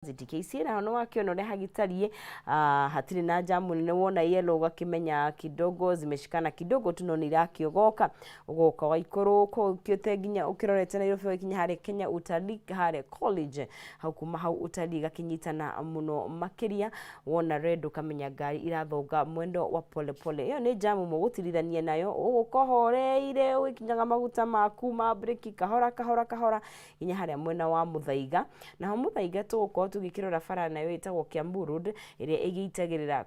KCA naho nĩ wakĩona ũrĩa hagĩtariĩ, hatirĩ na jamu nene. Wona yellow ũgakĩmenya kidogo zimeshikana kidogo tu, no nĩ irakĩogoka. Ũgoka ũgaikũrũka ũkĩte nginya ũkĩrorete Nairobi, ũgakinya harĩa Kenya Utalii, harĩa college hau. Kuma hau utalii ĩgakĩnyitana mũno makĩria. Wona red ũkamenya ngari irathonga mwendo wa pole pole. Ĩyo nĩ jamu mũgũtirithania nayo, ũgũka ũhoreire ũgĩkinyaga maguta maku ma breki kahora kahora kahora nginya harĩa mwena wa Muthaiga. Naho Muthaiga tũgũkorwo tũgĩkĩrora bara nayo ĩtagwo Kiambu Road, ĩrĩa ĩgĩitagĩrĩra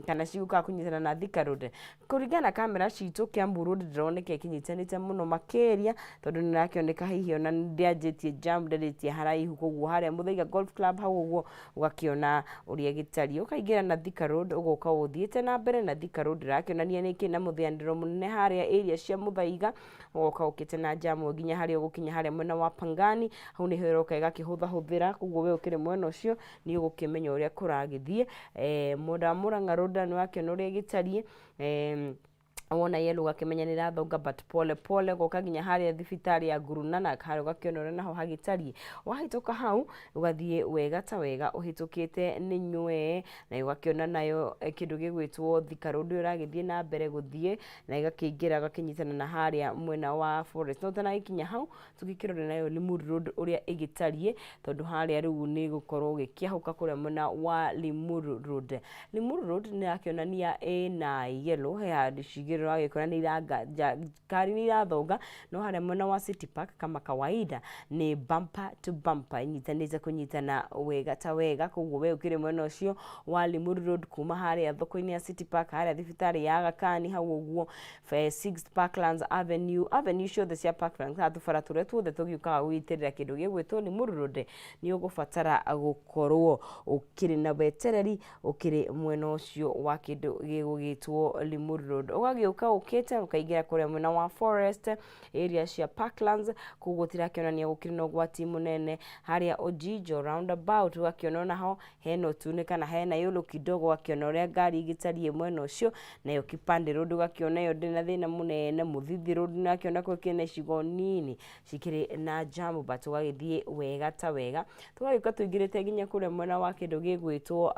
kana cigũkaga kũnyitana na Thika Road. Kũringana na kamera citũ, Kiambu Road ndĩroneka ĩkĩnyitanĩte mũno makĩria, tondũ nĩ ĩrakĩoneka hihi ona ndĩanjĩtie jam, ndĩanjĩtie haraihu. Koguo harĩa Muthaiga Golf Club hau ũguo ũgakĩona ũrĩa gĩtariĩ. Ũkaingĩra na Thika Road, ũgoka ũthiĩte na mbere na Thika Road, ĩrakĩonania nĩ ĩkĩrĩ na mũthĩanĩro mũnene harĩa area cia Muthaiga. Ũgoka ũkĩte na jamu nginya harĩa ũgũkinya harĩa mwena wa Pangani, hau nĩho ĩroka ĩgakĩhũthahũthĩra. Koguo we ũkĩrĩ mwena ũcio nĩ ũgũkĩmenya ũrĩa kũragĩthiĩ. Mwena wa Murang'a Road nĩ wakĩona ũrĩa ĩgĩtariĩ. Wona yellow ũgakĩmenya nĩ ĩrathonga but pole pole, ũgoka nginya harĩa thibitarĩ ya Guru Nanak, harĩa ũgakĩona ũrĩa naho hagĩtariĩ. Wahĩtũka hau ũgathiĩ wega ta wega ũhĩtũkĩte nĩ Nywee, na ũgakĩona nayo kĩndũ gĩgwĩtwo Thika Road ũragĩthiĩ na mbere gũthiĩ na ĩgakĩingĩra ĩgakĩnyitana na harĩa mwena wa Forest. No ũtanagĩkinya hau, tũgĩkĩrore nayo Limuru Road ũrĩa ĩgĩtariĩ, tondũ harĩa rĩu nĩ gũkorwo ũgĩkĩahũka kũrĩa mwena wa Limuru Road. Limuru Road nĩ ĩrakĩonania ĩna yellow, he handũ cigĩrĩ ũragĩkora nĩ iranga, ngari nĩ irathonga, no harĩa mwena wa City Park kama kawaida nĩ bumper to bumper, ĩnyitanĩte kũnyitana wega ta wega. Koguo we ũkĩrĩ mwena ũcio wa Limuru Road, kuma harĩa thoko-inĩ ya City Park, harĩa thibitarĩ ya Aga Khan hau ũguo, 6 Parklands Avenue, avenue ciothe cia Parklands kana tũbara tũrĩa tuothe tũgĩũkaga gũgĩitĩrĩra kĩndũ gĩgwĩtwo Limuru Road, nĩ ũgũbatara gũkorwo ũkĩrĩ na wetereri ũkĩrĩ mwena ũcio wa kĩndũ gĩgũgĩtwo Limuru Road. Ũgagĩũka ũkĩte ũkaingĩra kũrĩa mwena wa Forest, area cia Parklands, koguo gũtirakĩonania gũkĩrĩ na ũgwati mũnene. Harĩa Ojijo roundabout ũgakĩona onaho hena ũtune kana hena yũlũ kidogo, ũgakĩona ũrĩa ngari igĩtariĩ mwena ũcio. Nayo Kipande Road ũgakĩona ĩyo ndĩrĩ na thĩna mũnene. Mũthithi Road nĩũrakĩona gũkĩrĩ na icigo nini cikĩrĩ na jam, but ũgagĩthiĩ wega ta wega. Tũgagĩũka tũingĩrĩte nginya kũrĩa mwena wa kĩndũ gĩgwĩtwo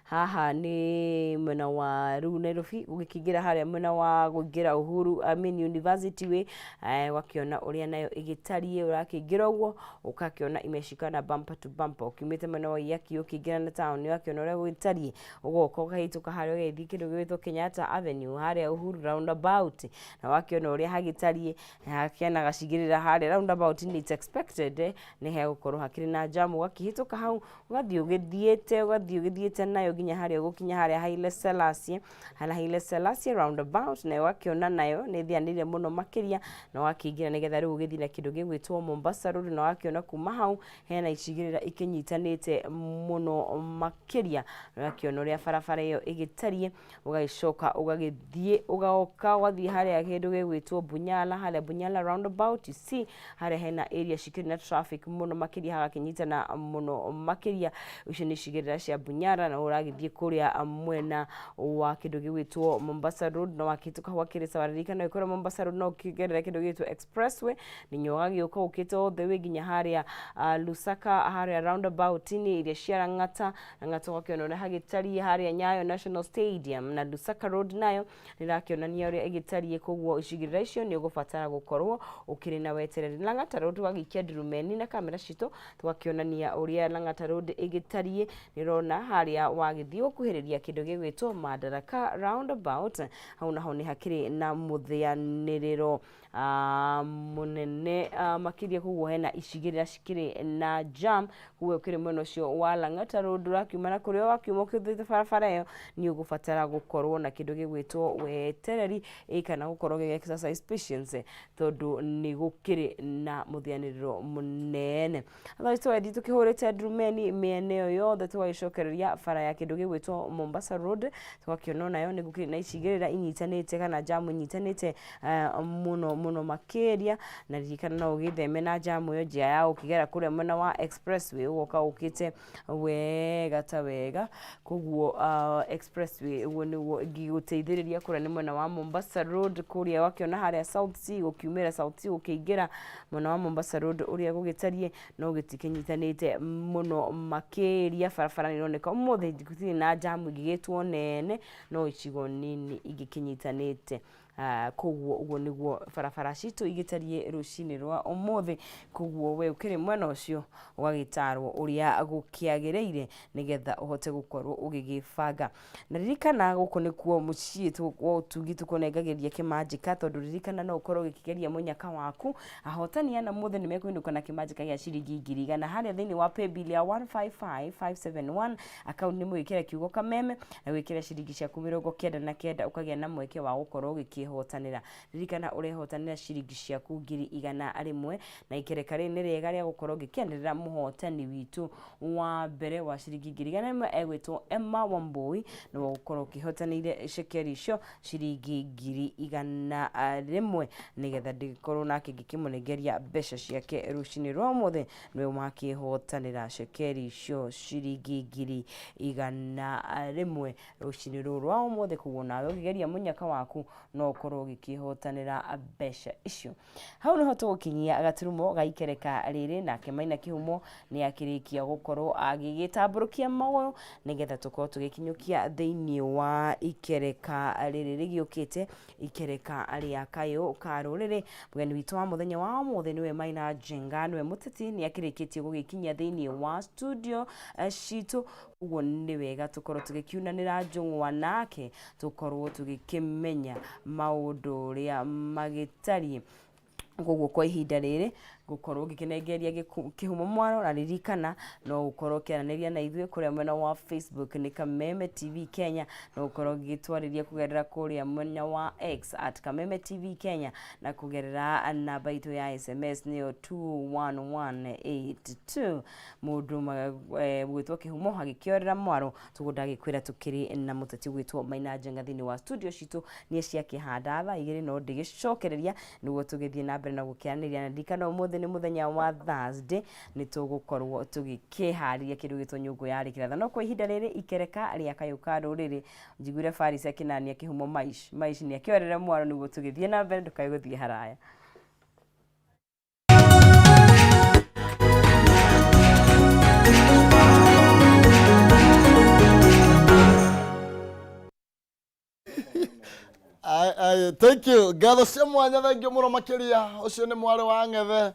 haha nĩ mwena wa rĩu Nairobi, ũgĩkĩingĩra harĩa mwena wa kũingĩra Uhuru, I mean University Way, ũgakĩona ũrĩa nayo ĩgĩtariĩ. Ũrakĩingĩra ũguo ũgakĩona imeshikana bumper to bumper. Ũkiumĩte mwena wa Waiyaki ũkĩingĩra na town, ũgakĩona ũrĩa gũgĩtariĩ. Ũgoka ũkahĩtũka harĩa ũgĩthiĩ kĩndũ gĩgwĩtwo Kenyatta Avenue, harĩa Uhuru roundabout, na wakĩona ũrĩa hagĩtariĩ hakĩana gacigĩrĩra harĩa roundabout nĩ it's expected nĩ hegũkorwo hakĩrĩ na jam. Ũgakĩhĩtũka hau, ũgathiĩ ũgĩthiĩte, ũgathiĩ ũgĩthiĩte nayo nginya harĩa ũgũkinya harĩa Haile Selassie, harĩa Haile Selassie roundabout, nayo ũgakĩona nayo nĩ ĩthĩanĩire mũno makĩria, na ũgakĩingĩra nĩgetha rĩu ũgĩthiĩ na kĩndũ gĩgwĩtwo Mombasa Road, na ũgakĩona kuma hau hena icigĩrĩra ikĩnyitanĩte mũno makĩria. Ũgakĩona ũrĩa barabara ĩyo ĩgĩtariĩ, ũgagĩcoka ũgagĩthiĩ ũgoka ũgathiĩ harĩa kĩndũ gĩgwĩtwo Bunyala, harĩa Bunyala roundabout, you see harĩa hena area cikĩrĩ na traffic mũno makĩria, hagakĩnyitana mũno makĩria. Icio nĩ icigĩrĩra cia Bunyala, na ũragĩthiĩ kũrĩa mwena wa kĩndũ gĩgwĩtwo Mombasa Road, na wakĩhĩtũka hau hakĩrĩ sawa. Ririkana ũkĩrora Mombasa Road no ũkĩgerera kĩndũ gĩgwĩtwo Expressway, nginya ũgagĩũka ũkĩte all the way nginya harĩa Lusaka, harĩa roundabout-inĩ iria cia Lang'ata. Lang'ata ũgakĩona ũrĩa hagĩtariĩ harĩa Nyayo National Stadium, na Lusaka Road nayo nĩrakĩonania ũrĩa ĩgĩtariĩ. Koguo icigĩrĩra icio nĩ ũgũbatara gũkorwo ũkĩrĩ na wetereri. Lang'ata Road tũgagĩikia ndurumeni na kamera citũ, tũgakĩonania ũrĩa Lang'ata Road ĩgĩtariĩ. Nĩũrona harĩa wagĩthiĩ gũkuhĩrĩria kĩndũ gĩgwĩtwo Madaraka roundabout, hau naho nĩ hakĩrĩ na mũthĩanĩrĩro mũnene makĩria, koguo hena icigĩrĩra cikĩrĩ na jam. Koguo ũkĩrĩ mwena ũcio wa Lang'ata Road, ũrakiuma na kũrĩa wakiuma ũkĩhũthĩrĩte barabara ĩyo, nĩ ũgũbatara gũkorwo na kĩndũ gĩgwĩtwo wetereri ĩ kana gũkorwo ũgĩ exercise patience, tondũ nĩ gũkĩrĩ na mũthĩanĩrĩro mũnene. Otherwise tũgathiĩ tũkĩhũrĩte ndurumeni mĩena ĩyo yothe, tũgagĩcokereria bara ya kĩndũ gĩgwĩtwo Mombasa Road, tũgakĩona onayo nĩ gũkĩrĩ na icigĩrĩra inyitanĩte kana jamu inyitanĩte mũno mũno. mũno makĩria. Na ririkana no ũgĩtheme na njamu ĩyo njĩra ya gũkĩgera kũrĩa mwena wa expressway ũgoka ũkĩte wega ta wega. Koguo expressway ũguo nĩguo ĩngĩgũteithĩrĩria kũrĩa nĩ mwena wa Mombasa Road kũrĩa wakĩona harĩa South C gũkiumĩra South C gũkĩingĩra mwena wa Mombasa Road ũrĩa gũgĩtariĩ no gĩtikĩnyitanĩte mũno makĩria. Barabara nĩ ĩroneka ũmũthĩ gũtirĩ na njamu ĩngĩgĩtwo nene no icigo nini ingĩkĩnyitanĩte. Koguo ũguo nĩguo barabara citũ igĩtariĩ rũcinĩ rwa ũmũthĩ. Koguo we ũkĩrĩ mwena ũcio ũgagĩtarwo ũrĩa gũkĩagĩrĩire nĩgetha ũhote gũkorwo ũgĩgĩbanga. Na ririkana gũkũ nĩkuo mũciĩ wa ũtugi tũkũnengagĩria kĩmanjĩka tondũ ririkana no ũkorwo ũgĩkĩgeria mũnyaka waku. Ahotani ana mũthĩ nĩ mekũinũka na kĩmanjĩka gĩa ciringi 100,000 harĩa thĩinĩ wa paybill ya 155571 akaunti nĩ mũgĩkĩra kiugo kameme na wĩkĩre ciringi ciaku 99 ũkagĩa na mweke wa gũkorwo ũgĩkĩhotanĩra. Ririkana ũrehotanĩra ciringi ciaku 100,000 na ikereka rĩrĩ nĩ rĩega rĩa gũkorwo ngĩkĩanĩrĩra mũhotani witũ wa mbere wa ciringi 100,000 egwĩtwo Emma Wambui nĩwe ũgũkorwo ũkĩhotanĩire cekeri icio ciringi 100,000 nĩgetha ndĩgĩkorwo nake ngĩkĩmũnengeria mbeca ciake rũcinĩ rwa ũmũthĩ nĩwe wakĩhotanĩra cekeri icio ciringi 100,000 rũcinĩ rũrũ rwa ũmũthĩ. Koguo nawe ũkĩgeria mũnyaka waku no ũkorwo ũgĩkĩhotanĩra mbeca icio. Hau nĩho tũgũkinyia gaturumo ga ikereka rĩrĩ, nake Maina Kĩhumo nĩ akĩrĩkia gũkorwo agĩgĩtambũrũkia magũrũ nĩgetha tũkorwo tũgĩkinyũkia thĩinĩ wa ikereka rĩrĩ rĩgĩũkĩte, ikereka rĩa kayũ ka rũrĩrĩ. Mũgeni witũ wa mũthenya wa ũmũthĩ nĩwe Maina Njenga, nĩwe mũteti, nĩ akĩrĩkĩtie gũgĩkinyia thĩinĩ wa studio citũ. Ũguo nĩ wega tũkorwo tũgĩkiunanĩra njũng'wa nake, tũkorwo tũgĩkĩmenya maũndũ ũrĩa magĩtariĩ. Koguo kwa ihinda rĩrĩ ngũkorwo ngĩkĩnengereria kĩhumo mwaro, na ririkana no ũkorwo ũkĩaranĩria na ithuĩ kũrĩa mwena wa Facebook nĩ Kameme TV Kenya, no ũkorwo ũgĩtwarĩria kũgerera kũrĩa mwena wa X at Kameme TV Kenya, na kũgerera namba itũ ya SMS nĩyo 21182. Mũndũ gwĩtwo Kĩhumo agĩkĩorera mwaro, tũguo ndagĩkwĩra tũkĩrĩ na mũteti gwĩtwo Maina Njenga thĩinĩ wa studio citũ nĩ ciakĩhanda thaa 2, no ndĩgĩcokereria nĩguo tũgĩthiĩ na mbere na gũkĩaranĩria. Na ndirikana ũmũthĩ nĩ mũthenya wa Thursday, nĩ tũgũkorwo tũgĩkĩharĩria kĩndũ gĩtwo nyũngũ ya rĩkĩratha. No kwa ihinda rĩrĩ ikereka rĩa kayũ ka rũrĩrĩ, njiguire Faris akĩnania Kĩhumo Maish Maish nĩ akĩorere mwaro nĩguo tũgĩthiĩ na mbere, ndũkae gũthiĩ haraya. Ai, ai, thank you. Ngatho cia mwanya thengio mũno makĩria. Ũcio nĩ mwarĩ wa ng'ethe.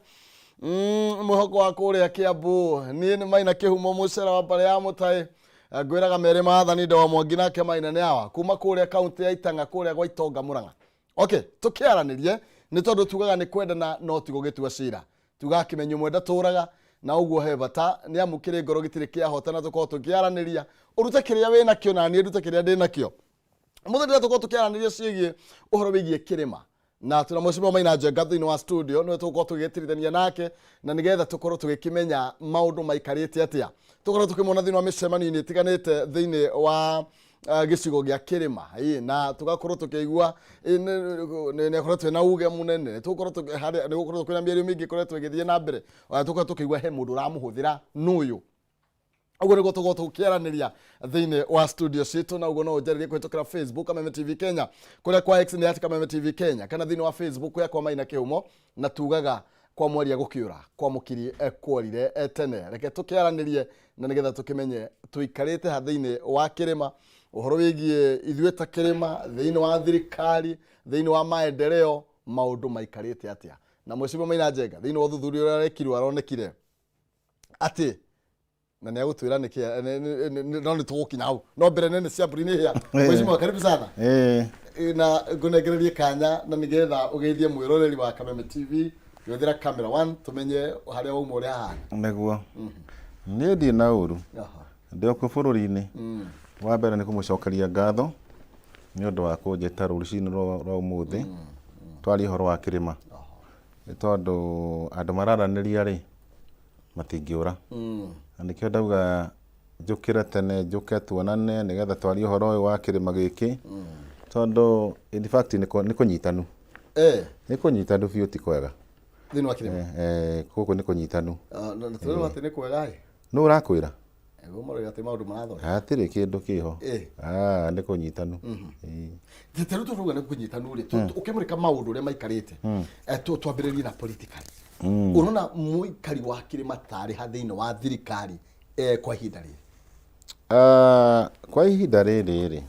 Mwĩhoko wa kũrĩa Kĩambu. Niĩ nĩ Maina Kĩhumo mũcera wa mbarĩ ya Mũtaĩ. Ngwĩraga merĩ maathani ndowa Mwangi nake Maina nĩ awa. Kuma kũrĩa kaunti ya Itang'a kũrĩa gwa Itonga Mũrang'a. Okay, tũkĩaranĩrie nĩ tondũ tugaga nĩ kwendana no ti gũgĩtua cira. Tugaga kĩmenyo ũmwe ndatũraga na ũguo he bata nĩ amu kĩrĩ ngoro gĩtirĩ kĩahota na tũkorwo tũkĩaranĩria. Ũrute kĩrĩa wĩ nakĩo na niĩ ndute kĩrĩa ndĩ nakĩo. Mũthĩ ndĩrĩa tũkorwo tũkĩaranĩria ciĩgiĩ ũhoro wĩgiĩ kĩrĩma. Na twĩna Mheshimiwa Maina Njenga thĩinĩ wa studio nĩwe tũgũkorwo tũgĩgĩtirithania nake na nĩgetha tũkorwo tũgĩkĩmenya maũndũ maikarĩte atĩa. Tũkorwo tũkĩmwona thĩinĩ wa mĩcemanio-inĩ ĩtiganĩte thĩinĩ wa gĩcigo gĩa kĩrĩma. Ĩĩ, na tũgakorwo tũkĩigua, ĩĩ, nĩ akoretwo ena uge mũnene. Tũgũkorwo tũkĩ-, harĩa, nĩ gũkoretwo kwĩna mĩario mĩingĩ ĩkoretwo ĩgĩthiĩ na mbere. Ona tũkorwo tũkĩigua he mũndũ ũramũhũthĩra nũyũ. Ũguo nĩguo tũgũkorwo tũkĩaranĩria thĩinĩ wa studio citũ, na ũguo no ũnjarĩrie kũhĩtũkĩra Facebook Kameme TV Kenya, kũrĩa kwa X nĩ at Kameme TV Kenya, kana thĩinĩ wa Facebook yakwa Maina Kĩhumo, na tugaga kwa mwaria gũkĩũra kwa mũkiri kworire tene. Reke tũkĩaranĩrie na nĩgetha tũkĩmenye tũikarĩte ha thĩinĩ wa kĩrĩma, ũhoro wĩgiĩ ithuĩ ta kĩrĩma thĩinĩ wa thirikari, thĩinĩ wa maendeleo, maũndũ maikarĩte atĩa. Na Mheshimiwa Maina Njenga thĩinĩ wa ũthuthuria ũrĩa arekirwo aronekire atĩ na nĩ agũtwĩra nĩkĩ, no nĩ tũgũkinya hau, no mbere nene cia mbũri nĩ hĩa. Mheshimiwa, karibu sana. Na ngũnengererie kanya na nĩgetha ũgeithie mwĩroreri wa Kameme TV gwethera camera one tũmenye harĩa wauma ũrĩa hahana. Nĩguo niĩ ndirĩ na ũru. Ndĩ o kuo bũrũri-inĩ. Wa mbere nĩ kũmũcokeria ngatho nĩ ũndũ wa kũnjĩta rũcinĩ rwa ũmũthĩ twarie ũhoro wa kĩrĩma, nĩ tondũ andũ mararanĩria rĩ matingĩũra. Na nĩkĩo ndauga njũkĩre tene njũke tuonane nĩgetha twarie ũhoro ũyũ wa kĩrĩma gĩkĩ, tondũ in fact nĩ kũnyitanu. Eh, Nĩ kũnyitanu biũ ti kwega. Thĩinĩ wa kĩrĩma. Eh, eh, gũkũ nĩ kũnyitanu. Ah, na tũrerwo atĩ nĩ kwega ĩ. Nũ ũrakwĩra? Nĩguo maroiga atĩ maũndũ marathondeka. Hatirĩ kĩndũ kĩho. Eh. Ah, nĩ kũnyitanu. Ĩĩ. Ta rĩu tũrauga nĩ kũnyitanu rĩ, ũkĩmũrĩka maũndũ ũrĩa maikarĩte, twambĩrĩrie na politically. Ũrona mũikari wa kĩrĩma tarĩ ha thĩinĩ wa thirikari kwa ihinda rĩrĩ? Ah, kwa ihinda rĩrĩ rĩ,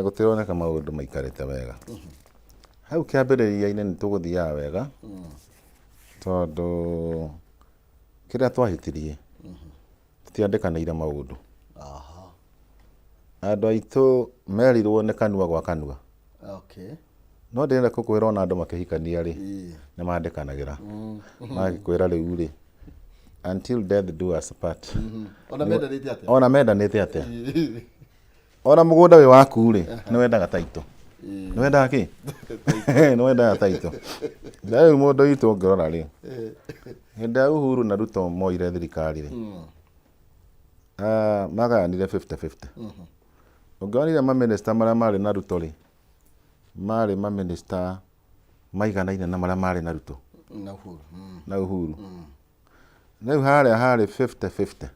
gũtironeka maũndũ maikarĩte wega. Hau kĩambĩrĩria-inĩ nĩ tũgũthiaga wega, tondũ kĩrĩa twahĩtirie tũtiandĩkanĩire maũndũ. Andũ aitũ merirwo nĩ kanua gwa kanua. No ndĩrenda gũkwĩra ona andũ makĩhikania rĩ, nĩ mandĩkanagĩra. Magĩkwĩra rĩu rĩ, until death do us part. Ona mendanĩte atĩa? Ona mendanĩte atĩa? Ona mũgũnda wĩ waku rĩ, nĩ wendaga taito. Nĩ wendaga kĩ? Nĩ wendaga taito. Na rĩu mũndũ witũ ũngĩrora rĩ, hĩndĩ ya Uhuru na Ruto moire thirikari rĩ, magayanire 50-50. Ũngĩonire mamĩnĩsta marĩa marĩ na Ruto rĩ, marĩ mamĩnĩsta maiganaine na marĩa marĩ na Ruto. Na Uhuru. Na Uhuru. Rĩu harĩa harĩ 50-50.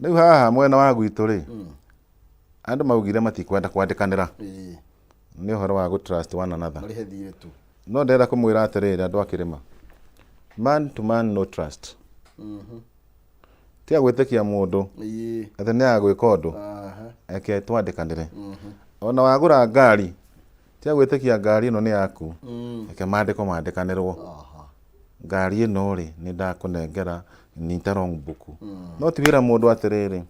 Rĩu haha mwena wa gwitũ rĩ, andũ maugire matikwenda kwandĩkanĩra. Nĩ ũhoro wa gũ trust one another. Marĩhe thirĩ tu. No ndĩrenda kũmwĩra atĩrĩrĩ andũ a kĩrĩma, man to man no trust. Tiga gwĩtĩkia mũndũ atĩ nĩ agwĩka ũndũ, reke twandĩkanĩre. Ona wagũra ngari, tiga gwĩtĩkia ngari ĩno nĩ yaku, reke mandĩko mandĩkanĩrwo. Ngari ĩno rĩ, nĩ ndakũnengera nyita wrong book. No ti wĩra mũndũ atĩrĩrĩ,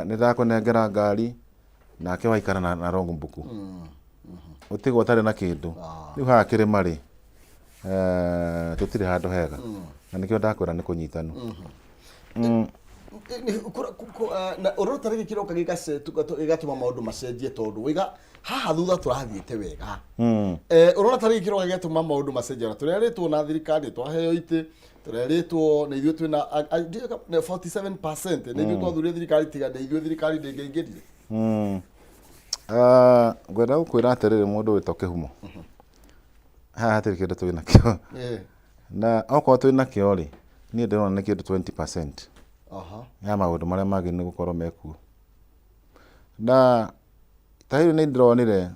nĩ ndakũnengera ngari, nake waikara na wrong book. Ũtigwo ũtarĩ na kĩndũ. Rĩu haha kĩrĩma rĩ, tũtirĩ handũ hega. Na nĩkĩo ndakwĩra nĩ kũnyitanu. Na ũrona tarĩngĩ kĩroka gĩgatũma maũndũ macenjie tondũ waiga haha thutha tũrathiĩte wega. Ũrona tarĩngĩ kĩroka gĩgatũma maũndũ macenjie ona tũrerĩtwo na thirikari twaheo itĩ, tũrerĩtwo na ithuĩ twĩna 47% na ithuĩ twathurire thirikari tiga na ithuĩ thirikari ndĩngĩaingĩrire. Ngwenda gũkwĩra atĩrĩrĩ mũndũ wĩtwo Kĩhumo, haha hatirĩ kĩndũ twĩ nakĩo. Na okorwo twĩ nakĩo rĩ, niĩ ndĩrona nĩ kĩndũ 20% ya maũndũ marĩa magĩrĩirwo nĩ gũkorwo mekuo. Na ta rĩu nĩ ndĩronire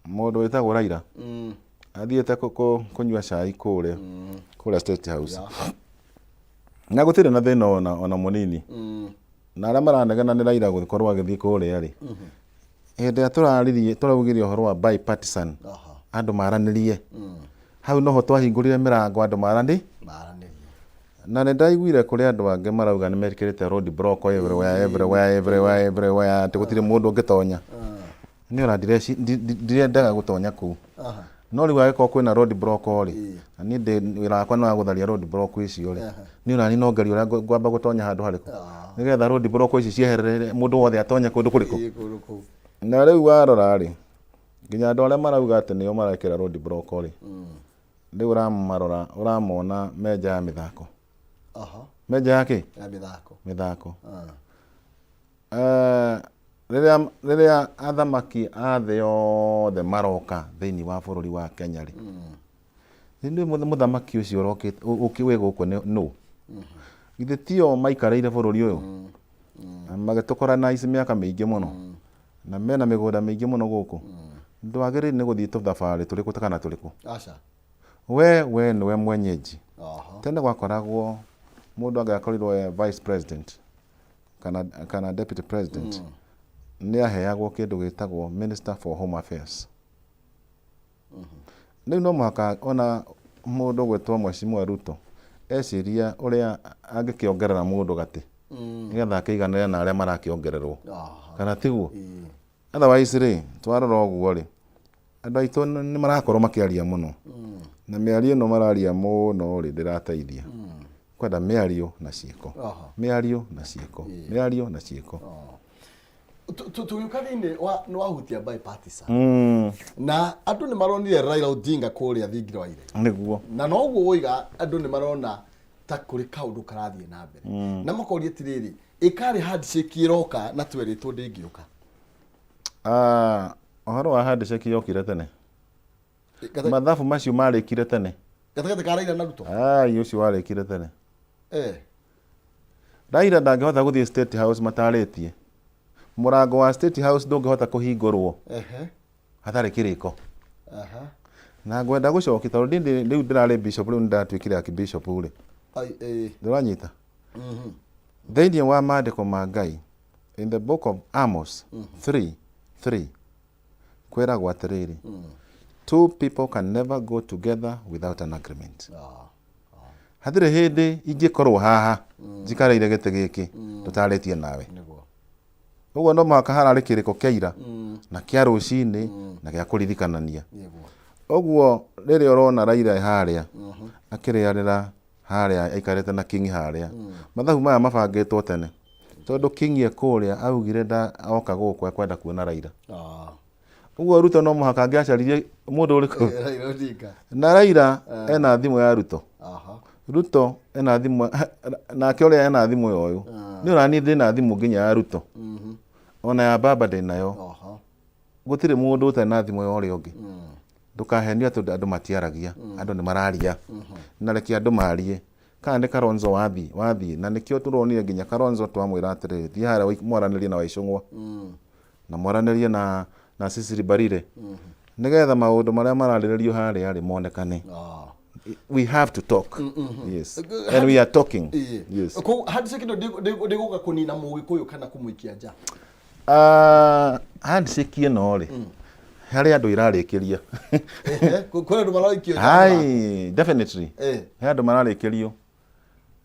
mũndũ wĩtagwo Raila athiĩte kũnyua cai kũrĩa kũrĩa State House. Na gũtirĩ na thĩna ona mũnini. Na arĩa maranegena nĩ Raila gũkorwo agĩthiĩ kũrĩa rĩ, hĩndĩ ĩrĩa tũraririe tũraugire ũhoro wa bipartisan, andũ maranĩrie, hau noho twahingũrire mĩrango andũ maranĩ. Na nĩ ndaiguire kũrĩ andũ angĩ marauga nĩ mekĩrĩte road block everywhere, everywhere, everywhere, everywhere, atĩ gũtirĩ mũndũ ũngĩtonya. Niĩ ona ndirendaga gũtonya kũu. No rĩu angĩkorwo kwĩna road block rĩ, na niĩ ndĩ wĩra wakwa nĩ wa gũtharia road block icio rĩ, niĩ ona niĩ no ngerie ũrĩa ngwamba gũtonya handũ harĩkũ, nĩgetha road block ici cieherere mũndũ wothe atonye kũndũ kũrĩkũ. Na rĩu warora rĩ, nginya andũ arĩa marauga atĩ nĩo marekĩra road block rĩ, rĩu ũramarora ũramona me nja ya mĩthako. Me nja ya kĩ? Ya mĩthako. Mĩthako. Rĩrĩa athamaki a thĩ yothe maroka thĩinĩ wa bũrũri wa Kenya rĩ, nĩ mũthamaki ũcio ũrokĩte wĩ gũkũ nĩ nũ? Githĩ tio maikarĩire bũrũri ũyũ? Na magĩtũkora na ici mĩaka mĩingĩ mũno, na mena mĩgũnda mĩingĩ mũno gũkũ. Ndwagĩrĩire nĩ gũthiĩ tũthabarĩ tũrĩkũ kana tũrĩkũ. Aca. We nĩwe mwenyeji. Tene gwakoragwo mũndũ angĩakorirwo e vice president kana deputy president, nĩ aheagwo kĩndũ gĩtagwo minister for home affairs. Rĩu no mũhaka ona mũndũ ũgwĩtwo Mheshimiwa Ruto eciria ũrĩa angĩkĩongerera mũndũ gatĩ, nĩgetha akĩiganĩre na arĩa marakĩongererwo. Kana tiguo? Otherwise rĩ, twarora ũguo rĩ, andũ aitũ nĩ marakorwo makĩaria mũno. Na mĩario ĩno mararia mũno rĩ, ndĩrateithia. Kwenda mĩario na ciĩko. Mĩario na ciĩko. Mĩario na ciĩko. Tũgĩũka thĩinĩ wa nĩ wahutia bipartisan. Na andũ nĩ maronire Raila Odinga kũrĩa thingira wa iregi. Nĩguo. Na noguo woiga andũ nĩ marona ta kũrĩ kaũndũ karathiĩ na mbere. Na makoria atĩrĩrĩ, ĩkarĩ handshake ĩroka na twerĩtwo ndĩngĩũka. Ũhoro wa handshake yokire tene. Mathabu macio marĩkire tene. Gatagatĩ ka Raila na Ruto? Ai, ũcio warĩkire tene. Eh. Raila ndangĩhota gũthiĩ State House matarĩtie. Mũrango wa State House ndũngĩhota kũhingũrwo Ehe. hatarĩ kĩrĩko. Aha. Na ngwenda gũcokia tondũ ndĩ rĩu ndĩrarĩ bishop rĩu nĩndatuĩkire archbishop rĩ. Ai, eh. Ndũranyita? Thĩinĩ wa maandĩko ma Ngai in the book of Amos 3 3 kwĩragwo atĩrĩrĩ, two people can never go together without an agreement. Hatirĩ hĩndĩ ingĩkorwo haha njikarĩire gĩtĩ gĩkĩ tũtarĩtie nawe. Nĩguo. Ũguo no mũhaka hararĩ kĩrĩko kĩa ira na kĩa rũcinĩ na gĩa kũririkanania. Nĩguo. Ũguo rĩrĩa ũrona Raila e harĩa akĩrĩanĩra harĩa aikarĩte na King harĩa, mathabu maya mabangĩtwo tene tondũ King e kũrĩa augire nda oka gũkũ ekwenda kuona Raila. Ũguo Ruto no mũhaka angĩacaririe mũndũ ũrĩkũ? Raila Odinga. Na Raila ena thimũ ya Ruto. Ruto ena thimũ nake ũrĩa ena thimũ ya ũyũ. Nĩ ũraniĩ ndĩna thimũ nginya ya Ruto. Ona ya baba ndĩnayo. Gũtirĩ mũndũ ũtarĩ na thimũ ya ũrĩa ũngĩ. Ndũkahenio atĩ andũ matiaragia. Andũ nĩ mararia. Na reke andũ marie. Kana nĩ Kalonzo wathiĩ, wathiĩ. Na nĩkĩo tũronire nginya Kalonzo twamwĩra atĩrĩrĩ, thiĩ harĩa mwaranĩrie na Waicũng'wa. Na mwaranĩrie na na Cecily Mbarire. Nĩgetha maũndũ marĩa mararĩrĩrio harĩa rĩ monekane. We have to talk. Yes. And we are talking. Yes. Koguo handshake ĩno ndĩgũka kũnina Mũgĩkũyũ kana kũmũikia nja? Handshake ĩno rĩ, harĩ andũ ĩrarĩkĩria. Ehe, kwĩ andũ maraikio nja. Hai, definitely. Eh. He andũ mararĩkĩrio.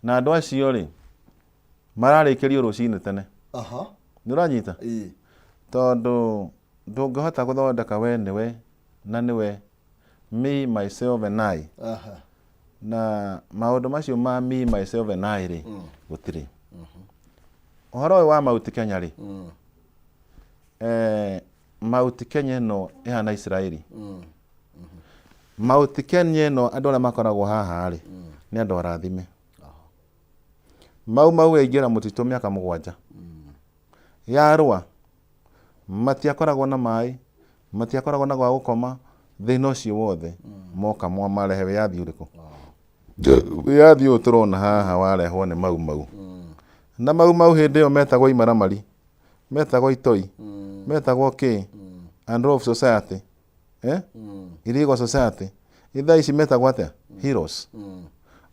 Na andũ acio rĩ, mararĩkĩrio rũcinĩ tene. Nĩ ũranyita? Ĩĩ. Tondũ ndũngĩhota gũthondeka we nĩwe na nĩwe, me, myself and I. Na maũndũ macio ma me, myself and I rĩ, gũtirĩ. Ũhoro ũyũ wa Mount Kenya rĩ, Mount Kenya ĩno ĩhana Isiraeli. Mount Kenya ĩno andũ arĩa makoragwo haha rĩ, nĩ andũ arathime. Mau Mau yaingĩra mũtitũ mĩaka mũgwanja. Yarũa, matiakoragwo na maĩ, matiakoragwo na gwa gũkoma, thĩna ũcio wothe moka marehe wĩyathi ũrĩkũ? Wĩyathi ũyũ tũrona haha warehwo nĩ Mau Mau. Na Mau Mau hĩndĩ ĩyo metagwo imaramari, metagwo itoi, metagwo kĩ, and of society, Illegal society. Thaa ici metagwo atĩa? Heroes.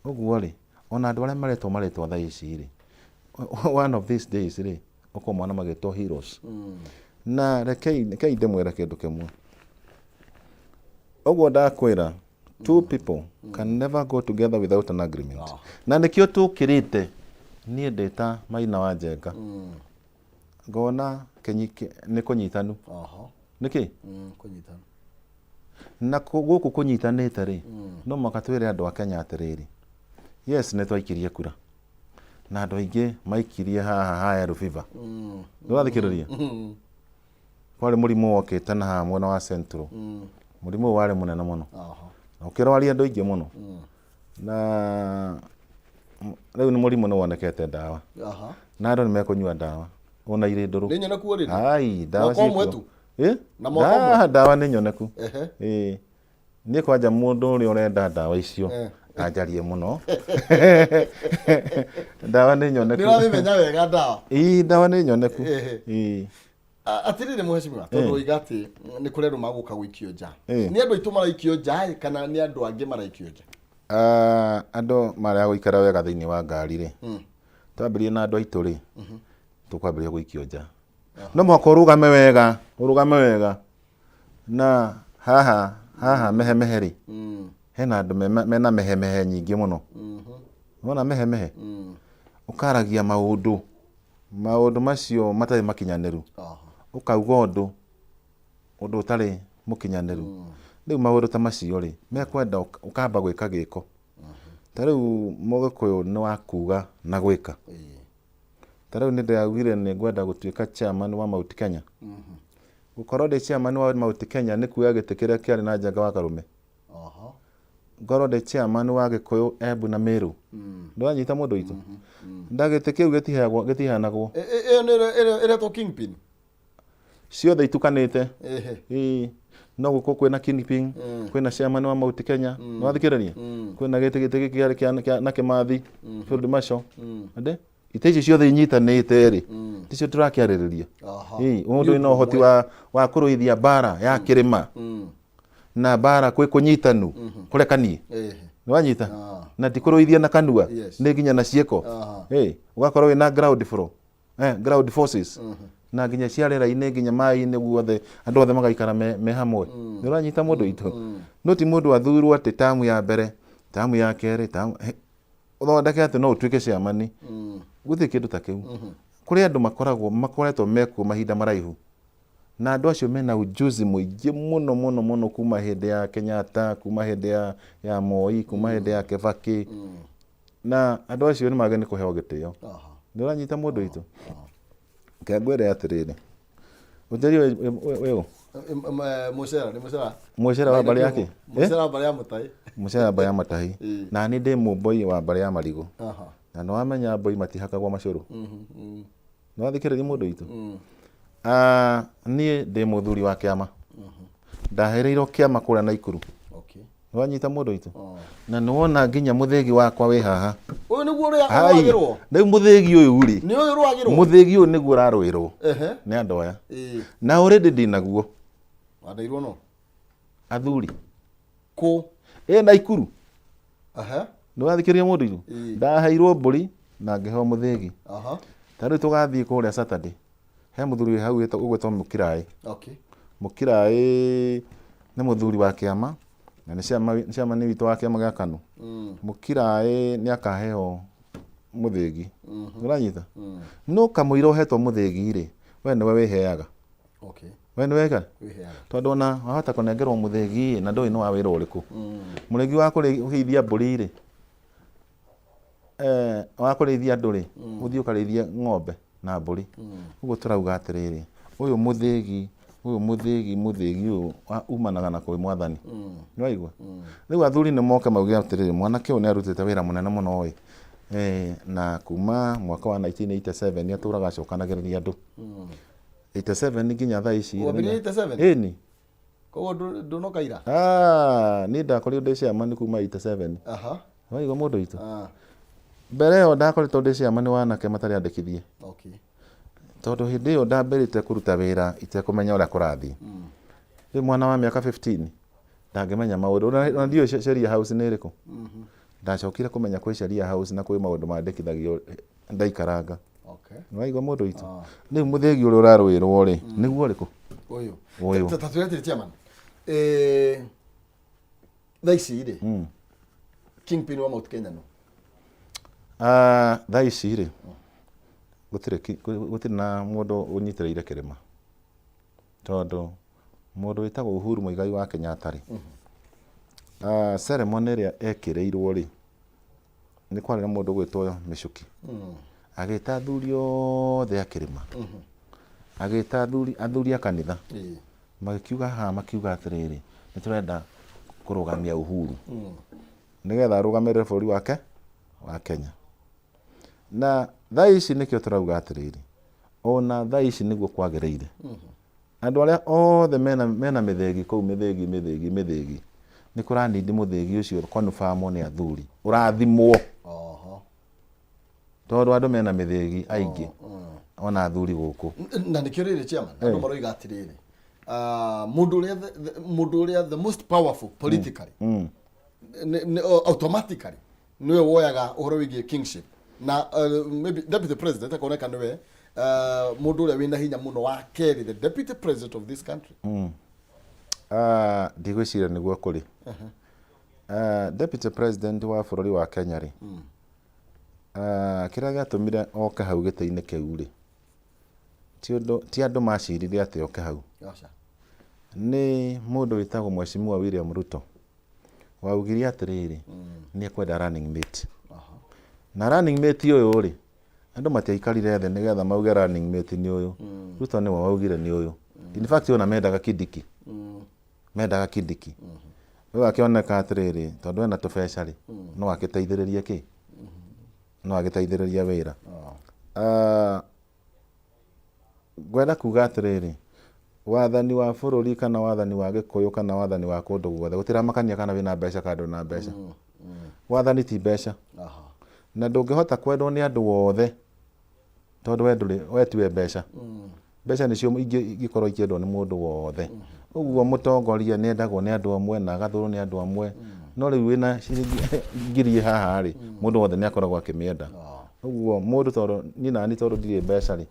Ũguo rĩ, ona andũ arĩa maretwo marĩtwa thaa ici rĩ, one of these days rĩ, ũkomona magĩtwo heroes. Na rekei ndĩmwĩre kĩndũ kĩmwe. Ũguo ndakwĩra, two people can never go together without an agreement. Na nĩkĩo tũkĩrĩte niĩ ndĩ ta Maina wa Njenga. Ngona nĩ kũnyitanu. Nĩkĩ? Kũnyitanu. Na gũkũ kũnyitanĩte rĩ, no mũhaka twĩre andũ a Kenya atĩrĩrĩ, yes nĩ twaikirie kura. Na andũ aingĩ maikirie haha ha yellow fever. Nĩũrathikĩrĩria? Kwarĩ mũrimũ wokĩte na haha mwena wa Central. Mũrimũ ũyũ warĩ mũnene mũno. Na ũkĩrwaria andũ aingĩ mũno. Na rĩu nĩ mũrimũ nĩ wonekete ndawa. Na andũ nĩ mekũnyua ndawa. Ona irĩ ndũrũ. Nĩ nyoneku already? Ai, ndawa Mwaka ũmwe ciĩkuo. tu? Ĩ? Na mwaka ũmwe? Ndawa nĩ nyoneku. Ehe. Ĩ. Niĩ kwanja mũndũ ũrĩa ũrenda ndawa icio anjarie mũno. Ndawa nĩ nyoneku. Nĩ ũramĩmenya wega ndawa? Ĩ, ndawa nĩ nyoneku. Ehe. Ĩ. Atĩrĩrĩ mheshimiwa, tondũ oiga atĩ nĩ kũrĩ andũ magũka gũikio nja. Eh. Nĩ andũ aitũ maraikio nja ĩ, kana nĩ andũ angĩ maraikio nja? Andũ marĩa gũikara wega thĩinĩ wa ngari rĩ, twambĩrĩrie na andũ aitũ rĩ, tũkwambĩrĩria gũikio nja. No mũhaka ũrũgame wega, ũrũgame wega. Na haha, haha mehemehe rĩ, hena andũ mena mehemehe nyingĩ mũno. Wona mehemehe? Ũkaragia maũndũ, maũndũ macio matarĩ makinyanĩru. Ũkauga ũndũ, ũndũ ũtarĩ mũkinyanĩru. Rĩu maũndũ ta macio rĩ, mekwenda ũkamba gwĩka gĩko. Ta rĩu Mũgĩkũyũ nĩ wa kuga na gwĩka. Ta rĩu nĩ ndĩraugire nĩ ngwenda gũtuĩka chairman wa Mount Kenya. Gũkorwo ndĩ chairman wa Mount Kenya nĩ kuoya gĩtĩ kĩrĩa kĩarĩ na Njenga wa Karume. Ngorwo ndĩ chairman wa Gĩkũyũ, Embu na Meru. Ndũranyita mũndũ witũ? Na gĩtĩ kĩu gĩtiheanagwo. Ĩyo nĩ ĩretwo kingpin? Ciothe itukanĩte. Ehe. Ĩĩ. No gũkũ kwĩna kingpin, kwĩna chairman wa Mount Kenya, nĩwathikĩrĩria? Kwĩna gĩtĩ gĩtĩ gĩkĩ kĩarĩ kĩa na Kĩmathi, Field Marshal. Ande? Itĩ icio ciothe inyitanĩte rĩ, ticio tũrakĩarĩrĩria. Aha. Ĩĩ, mũndũ wĩna ũhoti wa wa kũrũithia mbara ya kĩrĩma na mbara kwĩ kũnyitanu kũrekanie. Ehe. Nĩwanyita? Ah. Na ti kũrũithia na kanua, Yes. nĩ nginya na ciĩko. Aha. Ĩĩ, ũgakorwo wĩna ground floor, ground forces na nginya cia rĩera-inĩ nginya maĩ-inĩ guothe andũ othe magaikara me hamwe. Nĩ ũranyita mũndũ witũ? No ti mũndũ athurwo atĩ tamu ya mbere, tamu ya kerĩ, tamu ũthondeke atĩ no ũtuĩke chairman. Gũtirĩ kĩndũ ta kĩu. Kũrĩ andũ makoragwo makoretwo mekuo mahinda maraihu na andũ acio mena ujuzi mũingĩ mũno mũno mũno kuma hĩndĩ ya Kenyatta, kuma hĩndĩ ya Moi, kuma hĩndĩ ya Kibaki, na andũ acio nĩ magĩrĩirwo nĩ kũheo gĩtĩo. Aha. Nĩ ũranyita mũndũ witũ? Reke ngwĩre atĩrĩrĩ, ũtheri ũyũ Mũcera, nĩ mũcera. Mũcera wa mbarĩ yake? Mũcera wa mbarĩ ya Mũtahi. Mũcera wa mbarĩ ya Matahi. Ĩĩ. Na niĩ ndĩ mũmboi wa mbarĩ ya Marigũ. Aha. Na nĩ wamenya mboi matihakagwo macũrũ. Nĩ wathikĩrĩria mũndũ witũ? Niĩ ndĩ mũthuri wa kĩama. Ndahereirwo kĩama kũrĩa Naikuru. Okay. Nĩ wanyita mũndũ witũ? Na nĩ wona nginya mũthĩgi wakwa wĩ haha. Ũyũ nĩguo ũrĩa Ai, ũrũagĩrwo? Rĩu mũthĩgi ũyũ rĩ. Nĩ ũyũ ũrũagĩrwo? Mũthĩgi ũyũ nĩguo ũrarũĩrwo. Ehe. Nĩ andũ aya. Ĩĩ. Na already ndĩnaguo. Waneirwo no? Athuri. Kũ? Ĩ Naikuru. Ehe. Nĩ wathikĩrĩria mũndũ witũ? Ĩĩ. Ndaheirwo mbũri na ngĩheo mũthĩgi. Aha. Ta rĩu tũgathiĩ kũrĩa Saturday. He mũthuri wĩ hau ũgwĩtwo Mũkiraĩ. Okay. Mũkiraĩ nĩ mũthuri wa kĩama na nĩ chairman witũ wa kĩama gĩa KANU. Mũkiraĩ nĩ akaheo mũthĩgi. Ũranyita? No kamũira ũhetwo mũthĩgi rĩ, we nĩwe wĩheaga. Okay. We nĩwe wĩkaga? Wĩheaga. Tondũ ona wahota kũnengerwo mũthĩgi na ndũĩ nĩ wa wĩra ũrĩkũ. Mũrĩithi wa kũrĩithia mbũri rĩ, wa kũrĩithia andũ rĩ, ũthiĩ ũkarĩithie ng'ombe na mbũri. Ũguo tũrauga atĩrĩrĩ, ũyũ mũthĩgi, ũyũ mũthĩgi, mũthĩgi ũyũ umanaga na kwĩ mwathani. Nĩ waigua? Rĩu athuri nĩ moke mauge atĩrĩrĩ, mwanake ũyũ nĩ arutĩte wĩra mũnene mũno ĩ, na kuma mwaka wa 1987 nĩ atũraga acokanagĩrĩria andũ. 87 nginya thaa ici rĩ, Wambĩrĩirie 87? Ĩni. Koguo ndũnoka ira? Niĩ ndakorirwo ndĩ chairman kuma 87. Aha. Waigua mũndũ witũ? Ah. Mbere ĩyo ndakoretwo ndĩ chairman wa anake matarĩ andĩkithie. Okay. Tondũ hĩndĩ ĩyo ndambĩrĩte kũruta wĩra itekũmenya ũrĩa kũrathiĩ. Rĩu mwana wa mĩaka 15 ndangĩmenya maũndũ. Ona ndiũĩ Sheria House nĩ ĩrĩkũ. Ndacokire kũmenya kwĩ Sheria House na kwĩ maũndũ mandĩkithagio ndaikaranga. Okay. Nĩwaigua mũndũ witũ? Rĩu mũthĩgi ũrĩa ũrarũĩrwo rĩ, nĩguo ũrĩkũ? Ũyũ. Ũyũ. Ta twĩre atĩrĩ chairman. Thaa ici rĩ, kingpin wa Mount Kenya no? Thaa ici rĩ, gũtirĩ na mũndũ ũnyitĩrĩire kĩrĩma. Tondũ mũndũ wĩtagwo Uhuru Muigai wa Kenyatta rĩ, ceremony ĩrĩa ekĩrĩirwo rĩ, nĩ kwarĩ na mũndũ ũgwĩtwo Mĩchuki. Agĩta athuri othe a kĩrĩma. Agĩta athuri a kanitha. Magĩkiuga haha makiuga atĩrĩrĩ, nĩ tũrenda kũrũgamia Uhuru. Nĩgetha arũgamĩrĩre bũrũri wake wa Kenya. Na thaa ici nĩkĩo tũrauga atĩrĩrĩ, ona thaa ici nĩguo kwagĩrĩire. Andũ arĩa othe mena mĩthĩgi kũu, mĩthĩgi, mĩthĩgi, mĩthĩgi, nĩ kũranindi mũthĩgi ũcio confirm nĩ athuri, ũrathimwo. Tondũ andũ mena mĩthĩgi aingĩ, ona athuri gũkũ. Na nĩkĩo rĩrĩ chairman, andũ maroiga atĩrĩrĩ, mũndũ ũrĩa mũndũ ũrĩa the most powerful politically, automatically nĩwe woyaga ũhoro wĩgiĩ kingship na maybe deputy president akoneka nĩwe mũndũ ũrĩa wĩna hinya mũno wa kerĩ, the deputy president of this country. Ndigwĩciria nĩguo kũrĩ. Deputy president wa bũrũri wa Kenya rĩ, kĩrĩa gĩatũmire oke hau gĩtĩ-inĩ kĩu rĩ, ti andũ macirire atĩ oke hau. Aca. Nĩ mũndũ wĩtagwo Mheshimiwa William Ruto waugire atĩrĩrĩ, nĩ ekwenda running mate. Na running mate ũyũ rĩ, andũ matiaikarire thĩ nĩgetha mauge running mate nĩ ũyũ. Ruto nĩwe waugire nĩ ũyũ. In fact ona mendaga Kindiki. Mendaga Kindiki. Rĩu akĩoneka atĩrĩrĩ, tondũ ena tũbeca rĩ, no agĩteithĩrĩrie kĩ? No agĩteithĩrĩrie wĩra. Ngwenda kuga atĩrĩrĩ, Wathani wa bũrũri kana wathani wa Gĩkũyũ kana wathani wa kũndũ guothe gũtiramakania kana wĩna mbeca kana ndũrĩ na mbeca. Wathani ti mbeca. Na ndũngĩhota kwendwo nĩ andũ othe tondũ we ndũrĩ we tiwe mbeca. Mbeca nĩcio ingĩkorwo ikĩendwo nĩ mũndũ wothe. Ũguo mũtongoria nĩ endagwo nĩ andũ amwe na agathũrwo nĩ andũ amwe. No rĩu wĩna ciringi ngiri ĩ haha rĩ, mũndũ wothe nĩ akoragwo akĩmĩenda. Ũguo mũndũ tondũ niĩ nani tondũ ndirĩ mbeca rĩ,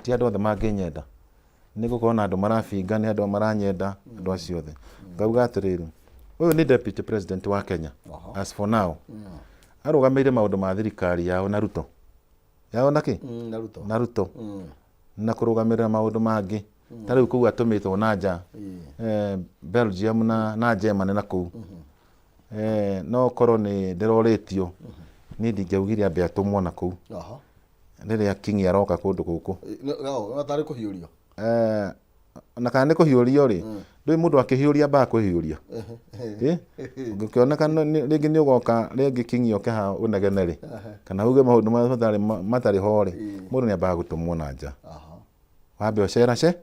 ti andũ othe mangĩnyenda. Nĩ gũkorwo na andũ marabinga, nĩ andũ maranyenda, andũ acio othe. Ngauga atĩrĩrĩ, ũyũ nĩ deputy president wa Kenya as for now. Arũgamĩrĩire maũndũ ma thirikari yao na Ruto. Yao na kĩ? Na Ruto. Na Ruto. Na kũrũgamĩrĩra maũndũ mangĩ. Ta rĩu kũu atũmĩtwo na nja, Belgium na Germany na kũu. No korwo nĩ ndĩrorĩtio, niĩ ndingĩaugire ambe atũmwo na kũu. Rĩrĩa King aroka kũndũ gũkũ. No tarĩ kũhiũrio. Na kana nĩ kũhiũrio rĩ, ndũĩ mũndũ akĩhiũria ambaga kwĩhiũria. Ũngĩkĩoneka rĩngĩ nĩ ũgoka rĩngĩ King oke haha ũnegene rĩ, kana uge maũndũ matarĩ ho rĩ, mũndũ nĩ ambaga gũtũmwo na nja. Wambe ũcerace,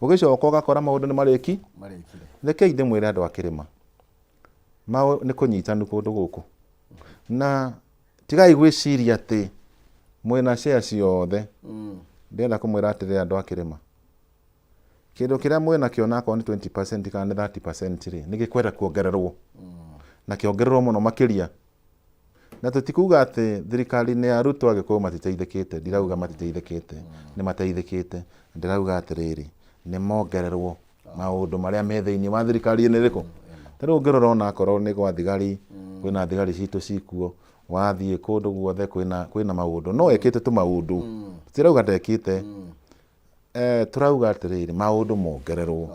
ũgĩcoka ũgakora maũndũ nĩ marĩki. Rekei ndĩmwĩre andũ a kĩrĩma, nĩ kũnyitanu kũndũ gũkũ. Na tigai gwĩciria atĩ mwĩna share ciothe. Ndĩrenda kũmwĩra atĩrĩrĩ andũ a kĩrĩma, kĩndũ kĩrĩa mwĩnakĩo na akorwo nĩ 20% kana nĩ 30% rĩ, nĩ gĩkwenda kuongererwo. Na kĩongererwo mũno makĩria. Na tũtikuga atĩ thirikari-inĩ ya Ruto Agĩkũyũ matiteithĩkĩte, ndirauga matiteithĩkĩte, nĩ mateithĩkĩte. Ndĩrauga atĩrĩrĩ, nĩ mongererwo maũndũ marĩa me thĩinĩ wa thirikari nĩ ĩrĩkũ. Ta rĩu ũngĩrora ona akorwo nĩ gwa thigari, kwĩna thigari citũ cikuo, wathiĩ kũndũ guothe kwĩna maũndũ, no ekĩte tũmaũndũ, tũtirauga ndekĩte, tũrauga atĩrĩrĩ, maũndũ mongererwo,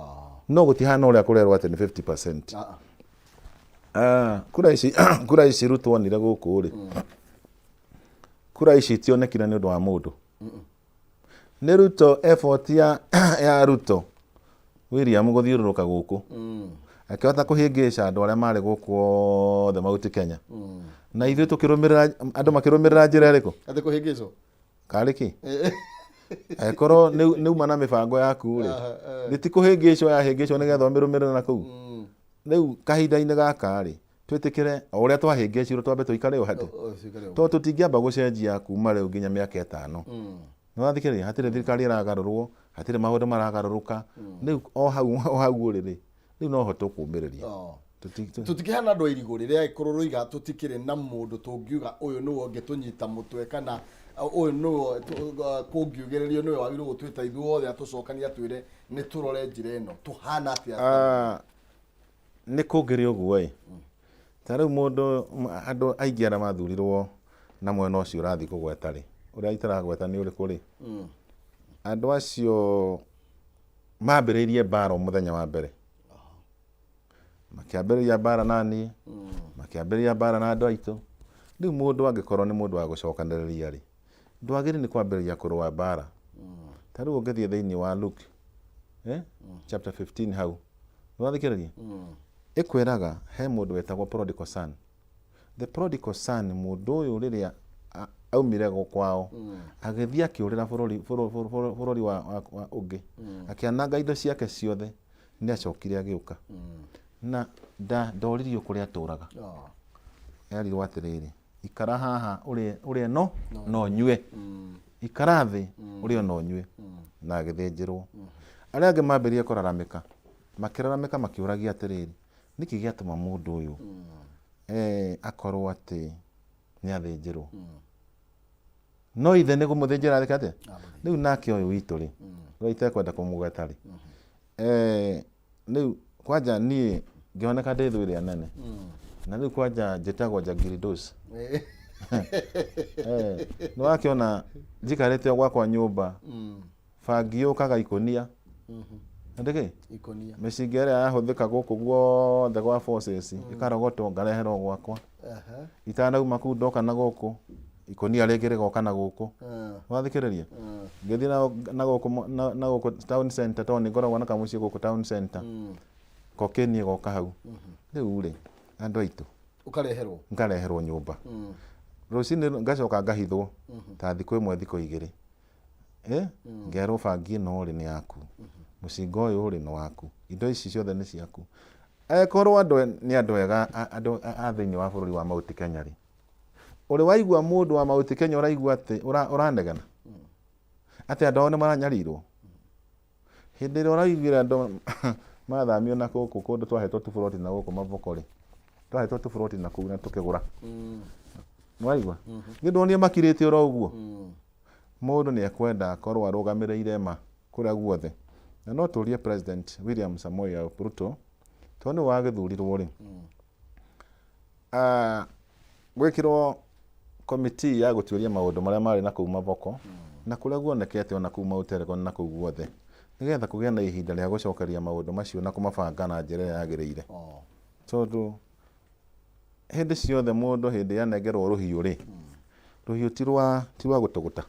no gũtihana ũrĩa kũrerwo atĩ nĩ 50%. Kura ici Ruto onire gũkũ rĩ, kura ici itionekire nĩ ũndũ wa mũndũ. Nĩ Ruto effort ya Ruto William gũthiũrũrũka gũkũ akĩhota kũhĩngĩca andũ arĩa marĩ gũkũ othe Mount Kenya. Na ithuĩ tũkĩrũmĩrĩra, andũ makĩrũmĩrĩra njĩra ĩrĩkũ? Atĩ kũhĩngĩcwo? Karĩ kĩ? Angĩkorwo nĩ uma na mĩbango yaku rĩ, nĩ ti kũhĩngĩcwo yahĩngĩcwo nĩgetha ũmĩrũmĩrĩre na kũu. Rĩu kahinda-inĩ gaka rĩ, twĩtĩkĩre o ũrĩa twahĩngĩcirwo twambe tũikare ũhate. Tondũ tũtingĩamba gũcenjia kuma rĩu nginya mĩaka ĩtano. Nĩ wathikĩrĩria? Hatirĩ thirikari ĩragarũrwo, hatirĩ maũndũ maragarũrũka. Rĩu o hau o hau ũrĩ rĩ, rĩu noho tũkũmĩrĩria. Tũtikĩhana andũ a irigũ rĩrĩa agĩkorwo rũiga tũtikĩrĩ na mũndũ tũngiuga ũyũ nĩwe ũngĩtũnyita mũtwe kana ũyũ nĩwe kũngiugĩrĩrio nĩwe wagĩrĩirwo gũtwĩta ithuothe atũcokanie atwĩre nĩ tũrore njĩra ĩno tũhana atĩa. Nĩ kũngĩrĩ ũguo ĩ, ta rĩu mũndũ, andũ aingĩ arĩa mathurirwo na mwena ũcio ũrathiĩ kũgweta rĩ, ũrĩa itaragweta nĩ ũrĩkũ rĩ, andũ acio mambĩrĩirie mbara o mũthenya wa mbere. Makĩambĩrĩria mbara na niĩ, makĩambĩrĩria mbara na andũ aitũ. Rĩu mũndũ angĩkorwo nĩ mũndũ wa gũcokanĩrĩria rĩ, ndwagĩrĩire nĩ kwambĩrĩria kũrũa mbara. Ta rĩu ũngĩthiĩ thĩinĩ wa Luke, chapter 15 hau, nĩwathikĩrĩria? Ĩkwĩraga he mũndũ wetagwo prodigal son. The prodigal son, mũndũ ũyũ rĩrĩa aumire kwao, agĩthiĩ akĩũrĩra bũrũri wa ũngĩ, akĩananga indo ciake ciothe, nĩ acokire agĩũka. Na ndoririo kũrĩa atũraga. Erirwo atĩrĩrĩ, ikara haha ũrĩe no ũnyue. Ikara thĩ ũrĩe no ũnyue. Na agĩthĩnjĩrwo. Arĩa angĩ mambĩrĩria kũraramĩka, makĩraramĩka makĩũragia atĩrĩrĩ, nĩkĩ gĩatũma mũndũ ũyũ akorwo atĩ nĩ athĩnjĩrwo? No ithe nĩ kũmũthĩnjĩra arĩka atĩa? Rĩu nake ũyũ witũ rĩ, ũrĩa itekwenda kũmũgweta rĩ, rĩu kwanja niĩ ngĩoneka ndĩ thũ ĩrĩa nene. Na rĩu kwanja njĩtagwo Njangiri Dose. Nĩ wakĩona njikarĩte o gwakwa nyũmba, bangi yũkaga ikũnia. Ndĩkĩ? Ikũnia. Mĩcinga ĩrĩa yahũthĩka gũkũ guothe gwa forces ĩkarogotwo ngareherwo gwakwa. Itanauma kũu ndoka na gũkũ, ikũnia rĩngĩ rĩgoka na gũkũ. Wathikĩrĩria? Ngĩthiĩ na gũkũ na gũkũ town center tondũ nĩ ngoragwo na kamũciĩ gũkũ town center. Cocaine ĩgoka hau. Rĩu rĩ, andũ aitũ. Ũkareherwo? Ngareherwo nyũmba. Rũcinĩ ngacoka ngahithwo ta thikũ ĩmwe thikũ igĩrĩ. Ngerwo bangi ĩno rĩ nĩ yaku. Mũcinga ũyũ rĩ nĩ waku, indo ici ciothe nĩ ciaku. Angĩkorwo andũ nĩ andũ ega andũ a thĩinĩ wa bũrũri wa Mount Kenya rĩ, ũrĩ waigua mũndũ wa Mount Kenya ũraigua atĩ ũranegena atĩ andũ ao nĩ maranyarirwo? Hĩndĩ ĩrĩa ũraiguire andũ mathamio na gũkũ kũndũ twahetwo tũburoti na gũkũ Mavoko rĩ, twahetwo tũburoti na kũu na tũkĩgũra. Nĩwaigua? Nĩ ndwonire makirĩte oro ũguo? Mũndũ nĩ ekwenda akorwo arũgamĩrĩire ma kũrĩa guothe. Na no tũrie President William Samoei Arap Ruto, tondũ nĩwe wagĩthurirwo rĩ, ah, gwĩkĩrwo committee ya gũtuĩria maũndũ marĩa marĩ na kũu Mavoko na kũrĩa guonekete ona kũu Mount Elgon na kũu guothe nĩgetha kũgĩe na ihinda rĩa gũcokeria maũndũ macio na kũmabanga na njĩra ĩrĩa yagĩrĩire. Tondũ hĩndĩ ciothe mũndũ hĩndĩ anengerwo rũhiũ rĩ, rũhiũ ti rwa ti rwa gũtũgũta,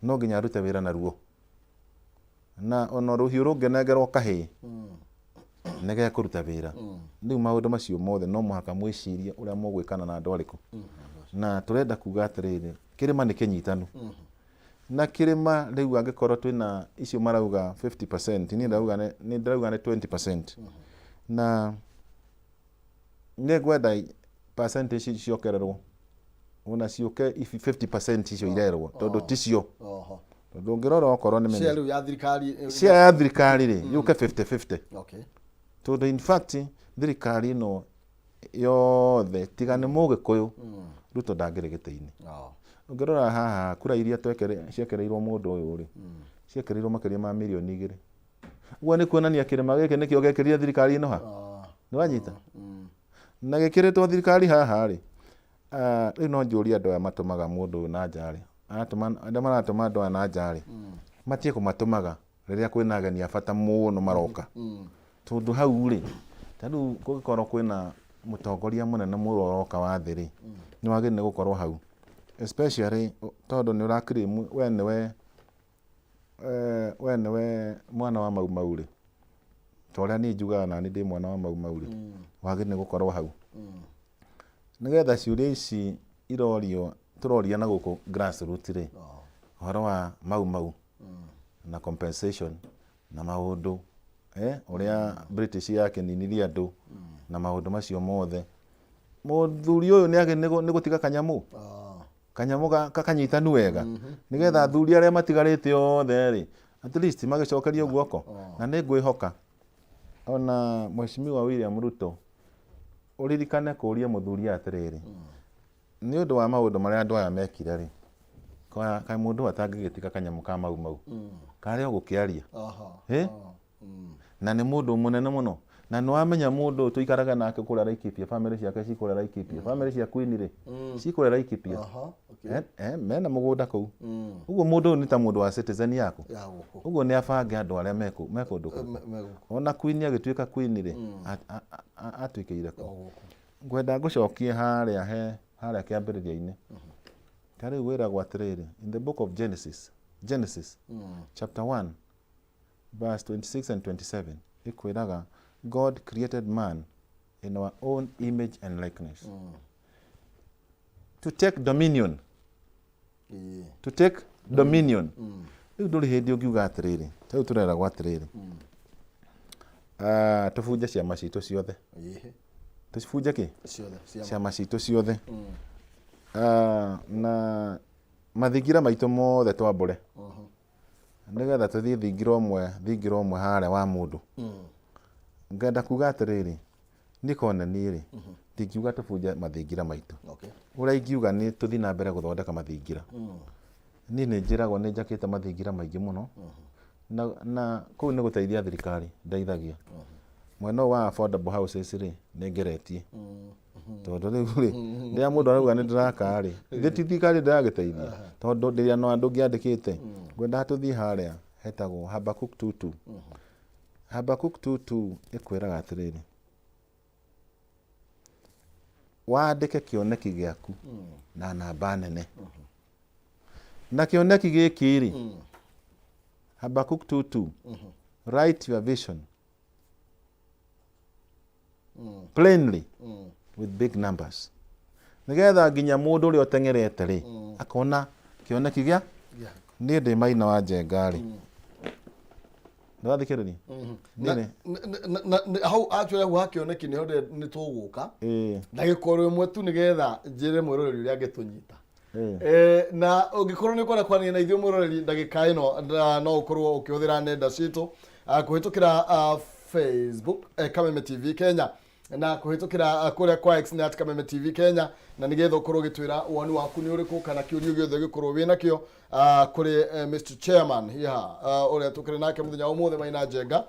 no nginya arute wĩra naruo. Na ona rũhiũ rũngĩnengerwo kahĩĩ, nĩ gekũruta wĩra. Rĩu maũndũ macio mothe no mũhaka mwĩcirie ũrĩa mũgwĩkana na andũ arĩkũ. Na tũrenda kuga atĩrĩrĩ, kĩrĩma nĩ kĩnyitanu. Na kĩrĩma rĩu angĩkorwo twĩna icio marauga 50%, niĩ ndĩrauga nĩ niĩ ndĩrauga nĩ 20%. Na nĩ ngwenda percentage ici ciongererwo ona ciũke 50% icio irerwo tondũ ticio. Tondũ ũngĩrora okorwo nĩ Share rĩu ya thirikari share ya thirikari rĩ yũke 50-50. Tondũ in fact thirikari ĩno yothe tiga nĩ mũgĩkũyũ Ruto ndangĩrĩ gĩtĩ-inĩ. Ũngĩrora haha kura iria ciekereirwo mũndũ ũyũ rĩ, ciekereirwo makĩria ma mirioni 2. Ũguo nĩ kuonania kĩrĩma gĩkĩ nĩkĩo gĩekĩrire thirikari ĩno ha. Nĩ wanyita? Na gĩkĩrĩtwo thirikari haha rĩ, rĩu no njũrie andũ aya matũmaga mũndũ ũyũ na nja rĩ, arĩa maratũma andũ aya na nja rĩ, matige kũmatũmaga rĩrĩa kwĩna ageni a bata mũno maroka. Tondũ hau rĩ, ta rĩu kũngĩkorwo kwĩna mũtongoria mũnene mũno ũroka wa thĩ rĩ, nĩ wagĩrĩire nĩ gũkorwo hau. Especially tondũ nĩ ũra claim we nĩwe we nĩwe mwana wa Mau Mau rĩ, ta ũrĩa niĩ njugaga nani ndĩ mwana wa Mau Mau rĩ, wagĩrĩire nĩ gũkorwo hau. Nĩgetha ciũria ici irorio tũroria na gũkũ grassroots rĩ, ũhoro wa Mau Mau na compensation na maũndũ ũrĩa British yakĩninirie andũ na maũndũ macio mothe, mũthuri ũyũ nĩ agĩrĩire nĩ gũtiga kanyamũ kanyamũ kanyitanu wega nĩgetha athuri arĩa matigarĩte othe rĩ at least magĩcokerio guoko. Na nĩ ngwĩhoka ona Mheshimiwa William Ruto ũririkane kũria mũthuri atĩrĩrĩ, nĩ ũndũ wa maũndũ marĩa andũ aya mekire rĩ, kaĩ mũndũ ũyũ atangĩgĩtiga kanyamũ ka Mau Mau karĩa ũgũkĩaria? Na nĩ mũndũ mũnene mũno, na nĩ wamenya mũndũ ũyũ tũikaraga nake kũrĩa Laikipia, family ciake ci kũrĩa Laikipia, family cia Queen rĩ ci kũrĩa Laikipia. Mena mũgũnda kũu. Ũguo mũndũ ũyũ nĩ ta mũndũ wa citizen yaku. Ya gũkũ. Ũguo nĩ abange andũ arĩa me kũndũ kũu. Me gũkũ. Ona Queen agĩtuĩka Queen rĩ, atuĩkĩire kũ? Ngwenda ngũcokie harĩa he harĩa kĩambĩrĩria-inĩ. Ta rĩu wĩragwo atĩrĩrĩ, in the book of Genesis, Genesis chapter 1 verse 26 and 27 ĩkwĩraga God created man in our own image and likeness to take dominion. To take dominion. Rĩu ndũrĩ hĩndĩ ũngiuga atĩrĩrĩ, ta rĩu tũreragwo atĩrĩrĩ, tũbunje ciama citũ ciothe. Tũcibunje kĩ? Ciothe ciama. Ciama citũ ciothe. Na mathingira maitũ mothe twambũre nĩgetha tũthiĩ thingira ũmwe, thingira ũmwe harĩa wa mũndũ. Ngenda kuga atĩrĩrĩ, niĩ kone niĩ rĩ, ndingiuga tũbunje mathingira maitũ. Ũrĩa ingiuga nĩ tũthiĩ na mbere gũthondeka mathingira. Niĩ nĩ njĩragwo nĩ njakĩte mathingira maingĩ mũno, na kũu nĩ gũteithia thirikari ndeithagia. Mwena ũyũ wa affordable houses rĩ, nĩ ngeretie. Tondũ rĩu rĩ, rĩrĩa mũndũ arauga nĩ ndĩraka rĩ, ithe ti thirikari ndĩragĩteithia. Tondũ ndĩrĩ na andũ ngĩandĩkĩte. Ngwendaga tũthiĩ harĩa hetagwo Habakkuk 2:2. Habakkuk 2:2 ĩkwĩraga atĩrĩrĩ, wandĩke kĩoneki gĩaku na namba nene. Na kĩoneki gĩkĩ rĩ, Habakkuk 2:2, write your vision plainly with big numbers, nĩgetha nginya mũndũ ũrĩa ũteng'erete rĩ akona kĩoneki gĩa niĩ ndĩ Maina wa Njenga rĩ. Ndũrathikĩrĩria? Na- Nini? Hau actually hau ha kĩoneki nĩho nĩ tũgũka ndagĩka oro ĩmwe tu nĩgetha njĩre mwĩroreri ũrĩa angĩtũnyita. Na ũngĩkorwo nĩ ũkwenda kwaranĩria na ithuĩ mwĩroreri ndagĩka ĩno no ũkorwo ũkĩhũthĩra nenda citũ kũhĩtũkĩra Facebook Kameme TV Kenya na kũhĩtũkĩra kũrĩa kwa X nĩ at Kameme TV Kenya, na nĩgetha ũkorwo ũgĩtwĩra woni waku nĩ ũrĩkũ kana kĩũria gĩothe ũngĩkorwo wĩ nakĩo kũrĩ Mr Chairman here ũrĩa tũkĩrĩ nake mũthenya wa ũmũthĩ, Maina Njenga,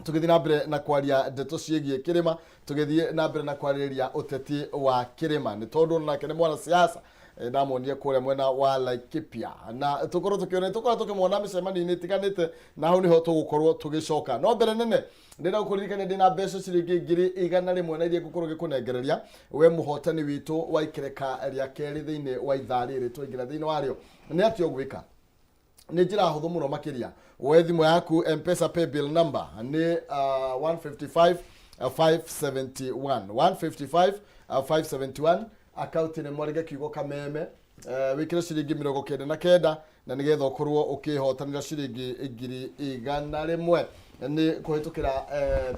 tũgĩthiĩ na mbere na kwaria ndeto ciĩgiĩ kĩrĩma, tũgĩthiĩ na mbere na kwarĩrĩria ũteti wa kĩrĩma, nĩ tondũ nake nĩ mwanasiasa. Ndamuonire kũrĩa mwena wa Laikipia na tũkorwo tũkĩona, tũkorwo tũkĩmuona mĩcemanio-inĩ ĩtiganĩte, na hau nĩho tũgũkorwo tũgĩcoka. No mbere nene ndĩrenda gũkũririkania ndĩna mbeca ciringi 100,000 na iria ngũkorwo ngĩkũnengereria we mũhotani witũ wa ikereka rĩa kerĩ thĩinĩ wa ithaa rĩrĩ twaingĩra thĩinĩ warĩo. Nĩ atĩa ũgwĩka? Nĩ njĩra hũthũ mũno makĩria. Woe thimũ yaku, Mpesa paybill number nĩ 155 571, 155 571, akaunti nĩ mwarĩge kiugo Kameme, wĩkĩre ciringi 99 na nĩgetha ũkorwo ũkĩhotanĩra ciringi 100,000 nĩ kũhĩtũkĩra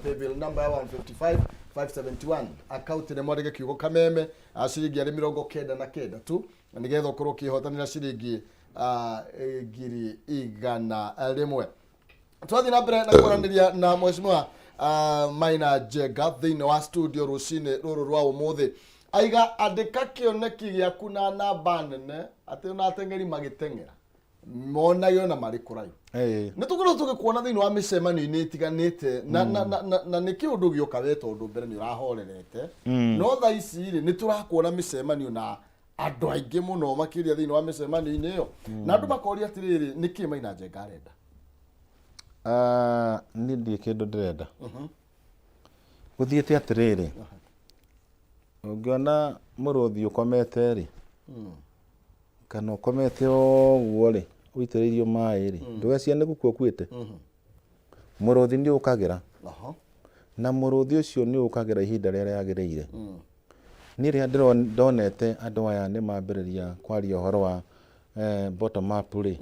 paybill number ya 155 571, akaunti nĩ mwandĩke kiugo Kameme, ciringi arĩ 99 tu na nĩgetha ũkorwo ũkĩhotanĩra ciringi 100,000. Twathiĩ na mbere na kwaranĩria na Mheshimiwa Maina Njenga thĩinĩ wa studio rũcinĩ rũrũ rwa ũmũthĩ. Aiga andĩka kĩoneki gĩaku na namba nene atĩ ona ateng'eri magĩteng'era monage ona marĩ kũraihu. Nĩ tũkorwo tũgĩkuona thĩinĩ wa mĩcemanio-inĩ ĩtiganĩte na nĩ kĩũndũ gĩoka we tondũ mbere nĩ ũrahorerete, no thaa ici rĩ nĩ tũrakuona mĩcemanio na andũ aingĩ mũno makĩria thĩinĩ wa mĩcemanio-inĩ ĩyo, na andũ makoria atĩrĩrĩ, nĩkĩ Maina Njenga arenda? Ah, niĩ ndirĩ kĩndũ ndĩrenda. Gũthiĩte atĩrĩrĩ, ũngĩona mũrũthi ũkomete rĩ, kana ũkomete ũguo rĩ, ũitĩrĩirio maĩ rĩ, ndũgecirie nĩ gũkua ũkuĩte. Mũrũthi nĩ ũkagĩra, na mũrũthi ũcio nĩ ũkagĩra ihinda rĩrĩa rĩagĩrĩire. Niĩ rĩrĩa ndonete andũ aya nĩ mambĩrĩria kwaria ũhoro wa bottom up rĩ,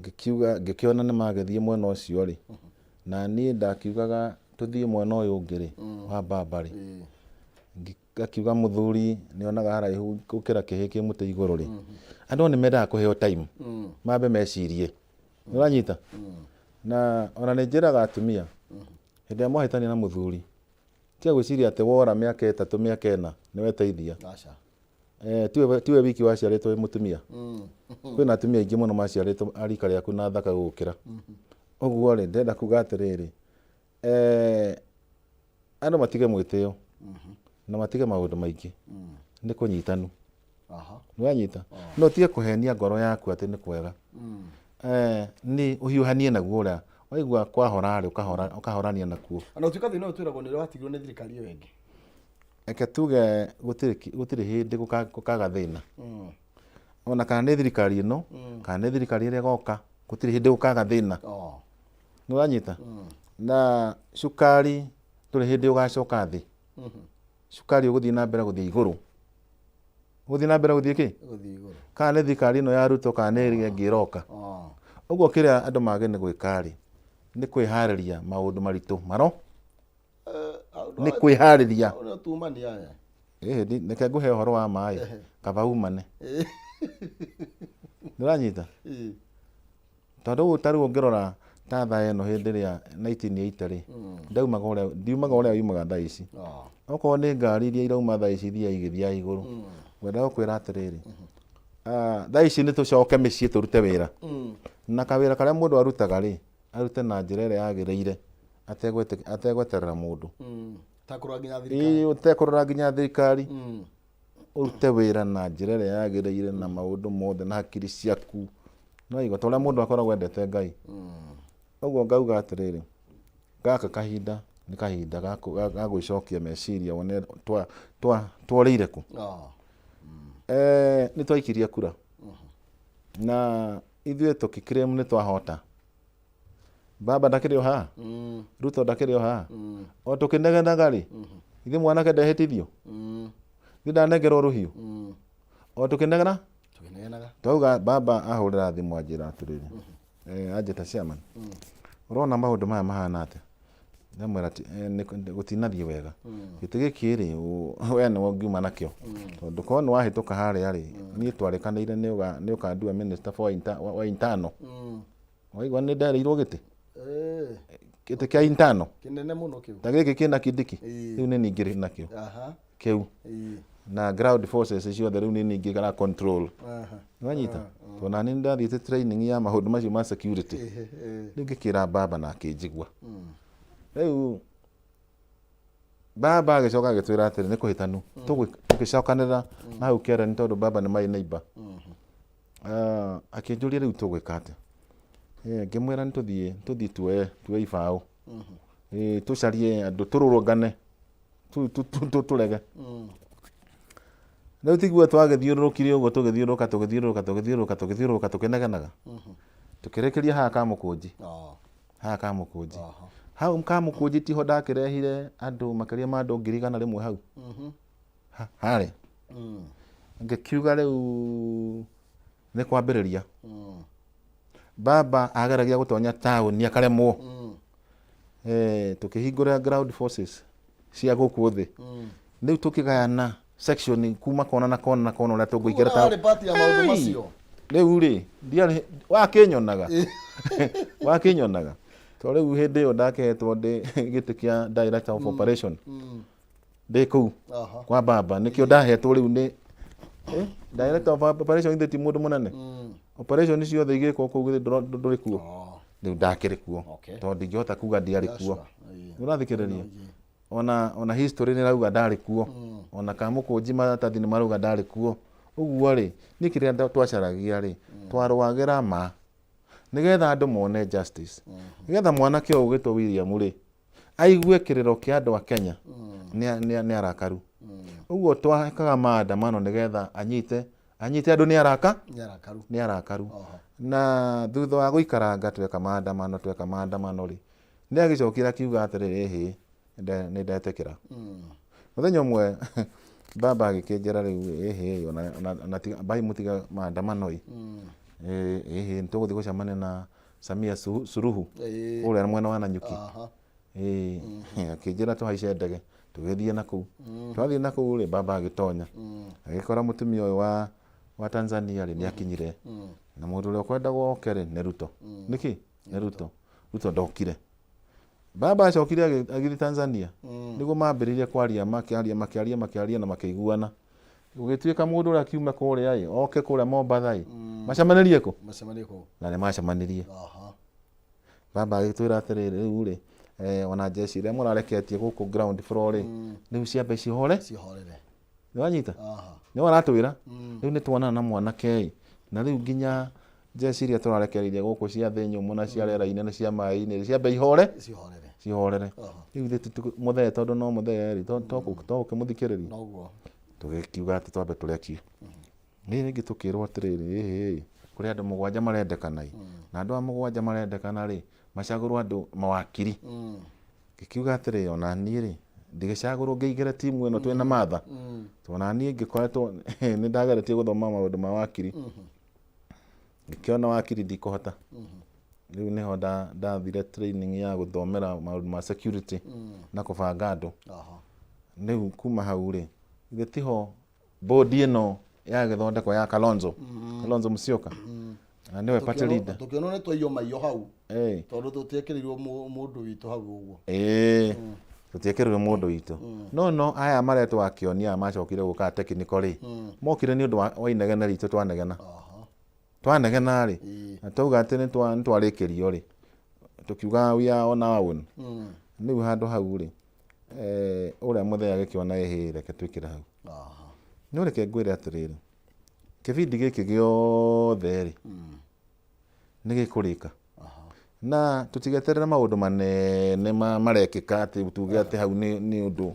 ngĩkiuga, ngĩkĩona nĩ magĩthiĩ mwena ũcio rĩ, na niĩ ndakiugaga tũthiĩ mwena ũyũ ũngĩ rĩ, wa baba rĩ, ngakiuga mũthuri nĩ onaga haraihu gũkĩra kĩhĩ kĩ mũtĩ igũrũ rĩ. Andũ nĩ mendaga kũheo time mambe mecirie, nĩ ũranyita? Na ona nĩ njĩraga atumia, hĩndĩ ĩrĩa mwahĩtania na mũthuri, tiga gwĩciria atĩ wora mĩaka 3, mĩaka 4 nĩ weteithia. Aca. Tiwe wiki waciarĩtwo wĩ mũtumia. Kwĩna atumia aingĩ mũno maciarĩtwo a rika rĩaku na thaka gũgũkĩra. Ũguo rĩ, ndĩrenda kuga atĩrĩrĩ, andũ matige mwĩtĩo na matige maũndũ maingĩ, nĩ kũnyitanu. Nĩwanyita? No ũtige kũhenia ngoro yaku atĩ nĩ kwega. Nĩ ũhiũhanie naguo ũrĩa waigua kwahora rĩ, ũkahorania nakuo. Ona gũtuĩka thĩna ũyũ twĩragwo nĩ ũrĩa watigirwo nĩ thirikari ĩyo ĩngĩ. Reke tuge gũtirĩ hĩndĩ gũkaga thĩna. Ona kana nĩ thirikari ĩno, kana nĩ thirikari ĩrĩa ĩgoka, gũtirĩ hĩndĩ gũkaga thĩna. Nĩ ũranyita? Na cukari ndũrĩ hĩndĩ ũgacoka thĩ. Cukari ũgũthiĩ na mbere gũthiĩ igũrũ. Ũgũthiĩ na mbere gũthiĩ kĩ? Gũthiĩ igũrũ. Kana nĩ thirikari ĩno ya Ruto kana nĩ ĩrĩa ĩngĩ ĩroka. Ũguo kĩrĩa andũ magĩrĩirwo nĩ gwĩka rĩ, nĩ kwĩharĩria maũndũ maritũ maro. Nĩ kwĩharĩria. Ũrĩa tumania aya. Ĩhĩ, reke ngũhe ũhoro wa maĩ, kaba umane. Nĩ ũranyita? Tondũ ũguo ta rĩu ũngĩrora ta thaa ĩno hĩndĩ ĩrĩa 1980 rĩ, ndaumaga ũrĩa, ndiumaga ũrĩa yumaga thaa ici. Okorwo nĩ ngari iria irauma thaa ici ithiaga igĩthiaga igũrũ. Ngwenda gũkwĩra atĩrĩrĩ, thaa ici nĩ tũcoke mĩciĩ tũrute wĩra. Na kawĩra karĩa mũndũ arutaga rĩ, arute na njĩra ĩrĩa yagĩrĩire ategweterera mũndũ. Ũtekũrora nginya thirikari. Ĩĩ, ũtekũrora nginya thirikari. Ũrute wĩra na njĩra ĩrĩa yagĩrĩire na maũndũ mothe na hakiri ciaku. No igua ta ũrĩa mũndũ akoragwo endete Ngai. Ũguo ngauga atĩrĩrĩ, gaka kahinda nĩ kahinda ga gwĩcokia meciria wone tworĩire kũ. Nĩ twaikirie kura na ithuĩ tũkĩ claim nĩ twahota. Baba ndakĩrĩ o haha, Ruto ndakĩrĩ o haha, o tũkĩnegenaga rĩ, ithuĩ mwanake ndehĩtithio, ithuĩ ndanengerwo rũhiũ, o tũkĩnegena. Tũkĩnegenaga. Twauga baba ahũrĩra thimũ anjĩra atĩrĩrĩ, anjĩta chairman. Ũrona maũndũ maya mahana atĩa? Ndamwĩra gũtinathiĩ wega. Gĩtĩ gĩkĩ rĩ, we nĩwe ũngiuma nakĩo. Tondũ korwo nĩ wahĩtũka harĩa rĩ, niĩ twarĩkanĩire nĩ ũkandua minister for wa internal. Waigua nĩ nderĩirwo gĩtĩ? Gĩtĩ kĩa internal. Kĩnene mũno kĩu. Ta gĩkĩ kĩna Kindiki. Rĩu nĩ niĩ ngĩrĩ nakĩo. Kĩu. Na ground forces ciothe rĩu nĩ niĩ ngĩra control. Nĩwanyita? Tondũ nani nĩ ndathiĩte training ya maũndũ macio ma security. Rĩu ngĩkĩra baba na akĩnjigua. Rĩu baba agĩcoka agĩtwĩra atĩrĩ nĩ kũhĩtanu. Tũgĩcokanĩrĩra na hau Karen tondũ baba nĩ marĩ neighbor. Akĩnjũria rĩu tũgwĩka atĩa. Ngĩmwĩra nĩ tũthiĩ tũthiĩ tuoye tuoye ibaũ. Tũcarie andũ tũrũrũngane tũrege. Rĩu tiguo twagĩthiũrũrũkire ũguo tũgĩthiũrũrũka tũgĩthiũrũrũka tũgĩthiũrũrũka tũgĩthiũrũrũka tũkĩnegenaga. Tũkĩrĩkĩria haha Kamũkũnji. Haha Kamũkũnji. Hau Kamũkũnji tiho ndakĩrehire andũ makĩria ma andũ 100,000 hau. Harĩa. Ngĩkiuga rĩu nĩ kwambĩrĩria. Baba ageragia gũtonya taũni akaremwo. Tũkĩhingũra ground forces cia gũkũ thĩ. Rĩu tũkĩgayana section kuma kona na kona na kona ũrĩa tũngũingĩra taũni. Warĩ part ya maũndũ macio. Rĩu rĩ, ndiarĩ, wakĩnyonaga. Wakĩnyonaga. To rĩu hĩndĩ ĩyo ndakĩhetwo ndĩ gĩtĩ kĩa director of operation. Ndĩ kũu kwa baba nĩkĩo ndahetwo rĩu nĩ director of operation ithe ti mũndũ mũnene. Operation ciothe igĩkwo kũu githĩ ndũrĩ kuo. Rĩu ndakĩrĩ kuo. Tondũ ndingĩhota kuga ndiarĩ kuo. Nĩũrathikĩrĩria? Ona history nĩ ĩrauga ndarĩ kuo. Ona Kamũkũnji maratathi nĩ marauga ndarĩ kuo. Ũguo rĩ, niĩ kĩrĩa twacaragia rĩ, twarũagĩra ma. Nĩgetha andũ mone justice. Nĩgetha mwanake ũyũ ũgĩtwo William rĩ, aigue kĩrĩro kĩa andũ a Kenya nĩ arakaru. Ũguo twekaga maandamano nĩgetha anyite anyite andũ nĩ araka Nĩ arakaru. Nĩ arakaru. Na thutha wa gũikaranga tweka maandamano tweka maandamano rĩ, nĩ agĩcokire akiuga atĩrĩrĩ, ĩhĩ, nĩ ndetĩkĩra. Mũthenya ũmwe baba agĩkĩnjĩra rĩu, ĩhĩ, ona tiga mbai mũtiga maandamano ĩ. Ĩhĩ, nĩ tũgũthiĩ gũcemania na Samia Suluhu kũrĩa mwena wa Nanyuki. Akĩnjĩra tũhaice ndege tũgĩthiĩ na kũu. Twathiĩ na kũu rĩ, baba agĩtonya agĩkora mũtumia ũyũ wa Tanzania rĩ nĩ akinyire. Na mũndũ ũrĩa ũkwendagwo oke rĩ nĩ Ruto. Nĩkĩ? Nĩ Ruto. Ruto ndokire. Baba acokire agĩthiĩ Tanzania. Nĩguo mambĩrĩirie kwaria makĩaria makĩaria makĩaria na makĩiguana. Gũgĩtuĩka mũndũ ũrĩa akiuma kũrĩa ĩ, oke kũrĩa Mombatha ĩ, macemanĩrie kũ? Macemanie kũ? Na nĩ macemanirie. Baba agĩtwĩra atĩrĩrĩ, rĩu rĩ, ona jeshi iria mũrareketie gũkũ ground floor rĩ, rĩu ciambe cihore. Cihorere. Nĩwanyita? Nĩwe aratwĩra. Rĩu nĩ tuonana na mwanake ĩ, na rĩu nginya jeshi iria tũrarekereirie gũkũ cia thĩ nyũmũ na cia rĩera-inĩ na cia maĩ-inĩ ciambe ihore. Cihorere. Cihorere. Rĩu ithuĩ mũthee tondũ no mũthee rĩ, to gũkĩmũthikĩrĩria. Noguo. Tũgĩkiuga atĩ twambe tũrekie. Nĩ rĩngĩ tũkĩrwo atĩrĩrĩ, ĩhĩ, kũrĩ andũ 7 marendekana ĩ. Na andũ aya 7 marendekana rĩ, macagũrwo andũ mawakiri. Ngĩkiuga atĩrĩ, ona niĩ rĩ, ndigĩcagũrwo ngĩingĩre timu ĩno twĩna Martha. Tondũ ona niĩ ngĩkoretwo nĩ ndageretie gũthoma maũndũ ma wakiri. Ngĩkĩona wakiri ndikũhota. Rĩu nĩho ndathire training ya gũthomera maũndũ ma security na kũbanga andũ. Rĩu kuma hau rĩ, githĩ tiho board ĩno yagĩthondekwo ya Kalonzo. Kalonzo Musyoka. Na nĩwe party leader. Tũkĩonwo nĩ twaiywo maiyo hau. Tondũ tũtiekĩrĩirwo mũndũ witũ hau ũguo. Tũtiekĩrĩirwo mũndũ witũ. No aya maretwo akĩonia aya macokire gũka technical rĩ, mokire nĩ ũndũ wa inegene ritũ twanegena. Twanegena rĩ, na twauga atĩ nĩ twarĩkĩrio rĩ, tũkiuga we are on our own. Rĩu handũ hau rĩ, ũrĩa mũthee agĩkĩona ĩhĩ reke twĩkĩre hau. No reke ngwĩre atĩrĩrĩ, kĩbindi gĩkĩ gĩothe rĩ, nĩ gĩkũrĩka. Na tũtigeterere maũndũ manene marekĩka atĩ tuge atĩ hau nĩ ũndũ.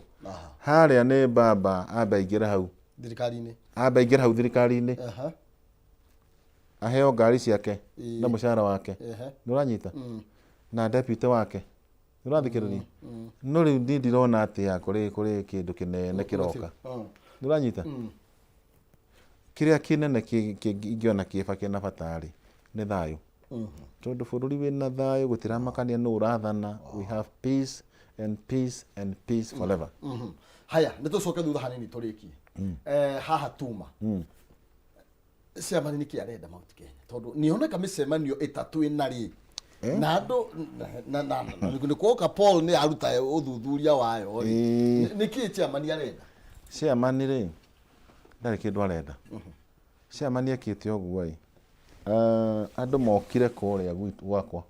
Harĩa nĩ baba ambe aingĩre hau. Thirikari-inĩ. Ambe aingĩre hau thirikari-inĩ. Aheo ngari ciake na mũcara wake. Nĩ ũranyita? Na deputy wake. Nĩ ũrathikĩrĩria? No rĩu niĩ ndirona atĩ ya kũrĩ kĩndũ kĩnene kĩroka. Nĩ ũranyita? Kĩrĩa kĩnene ingĩona kĩba kĩna bata rĩ, nĩ thayũ. Tondũ bũrũri wĩna thayũ gũtiramakania nũ ũrathana. We have peace and peace and peace forever. Haya, nä tå coke thutha hanini tå rä kie haha tuma chairman nä kä arenda Mount Kenya tondå nä oneka mä cemanio ĩtatũ ĩna rĩ na andå nä kuoka Paul nä aruta å thuthuria wayo rĩ. Nĩ kĩ chairman arenda? Chairman rĩ, ndarĩ kĩndũ arenda. Chairman ekĩte ũguo ĩ, andũ mokire kũrĩa gwakwa,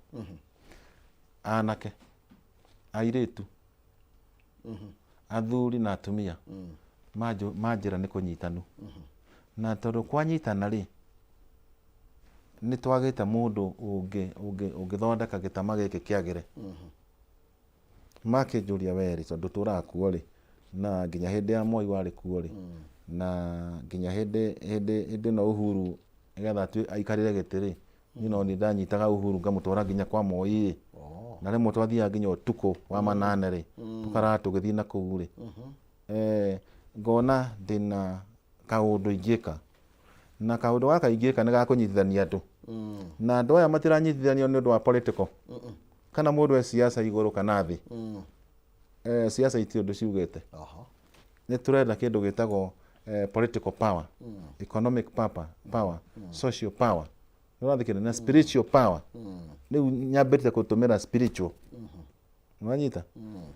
anake, airĩtu, athuri na atumia, manjĩra nĩ kũnyitanu. Na tondũ kwanyitana rĩ, nĩ twagĩte mũndũ ũngĩthondeka gĩtama gĩkĩ kĩagĩre. Makĩnjũria we rĩ, tondũ tũraga kuo rĩ, na nginya hĩndĩ ya Moi warĩ kuo rĩ, na nginya hĩndĩ hĩndĩ hĩndĩ ĩno Uhuru nĩgetha aikarĩre gĩtĩ rĩ, niĩ no niĩ ndanyitaga Uhuru ngamũtwara nginya kwa Moi rĩ, na rĩmwe twathiaga nginya ũtukũ wa manane rĩ, tũkarara tũgĩthiĩ na kũu rĩ, ngona ndĩna kaũndũ ingĩka, na kaũndũ gaka ingĩka nĩ gakũnyitithania andũ, na andũ aya matiranyitithanio nĩ ũndũ wa political kana mũndũ e siasa igũrũ kana thĩ. Siasa itirĩ ũndũ ciugĩte. Nĩ tũrenda kĩndũ gĩtagwo political power, economic power, social power, nĩũrathikĩrĩria, na spiritual power. Rĩu nyambĩrĩte gũtũmĩra spiritual, nĩwanyita?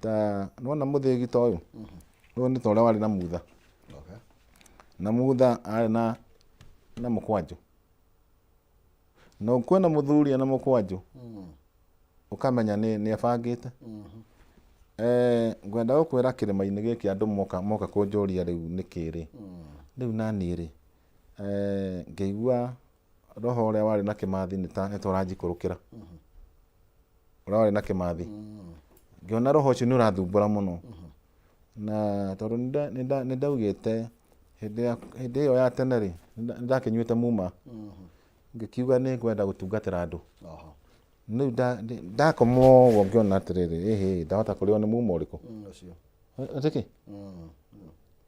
Ta nĩwona mũthĩgi ta ũyũ, ũyũ nĩ ta ũrĩa warĩ na Mutha. Na Mutha arĩ na mũkwanjũ, na kwĩna mũthuri na mũkwanjũ, ũkamenya nĩ abangĩte. Ngwenda gũkwĩra kĩrĩma-inĩ gĩkĩ andũ moka kũnjũria rĩu nĩkĩ rĩ, rĩu naniĩ rĩ, ngĩigua roho ũrĩa warĩ na Kĩmathi nĩ ta ũranjikũrũkĩra, ũrĩa warĩ na Kĩmathi, ngĩona roho ũcio nĩ ũrathumbũra mũno, na tondũ nĩ ndaugĩte hĩndĩ ĩyo ya tene rĩ, nĩ ndakĩnyuĩte muma, ngĩkiuga nĩ ngwenda gũtungatĩra andũ. Rĩu ndakoma ũguo ngĩona atĩrĩrĩ, ĩhĩ, ndahota kũrĩo nĩ muma ũrĩkũ? Atĩkĩ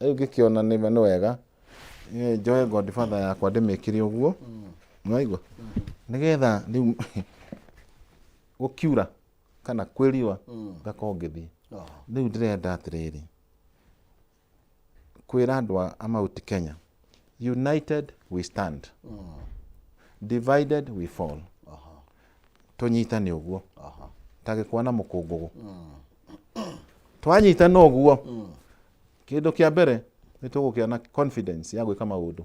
rĩu ngĩkĩona nĩ wega njoe godfather yakwa ndĩmĩkĩre ũguo, nĩwaigua, nĩgetha rĩu gũkiura kana kwĩ riũa ngakorwo ngĩthiĩ. Rĩu ndĩrenda atĩrĩrĩ, kwĩra andũ a Mount Kenya, united we stand, divided we fall. Tũnyitane ũguo ta gĩkwa na mũkũngũgũ. Twanyitana ũguo, kĩndũ kĩa mbere nĩ tũgũkĩa na confidence ya gwĩka maũndũ,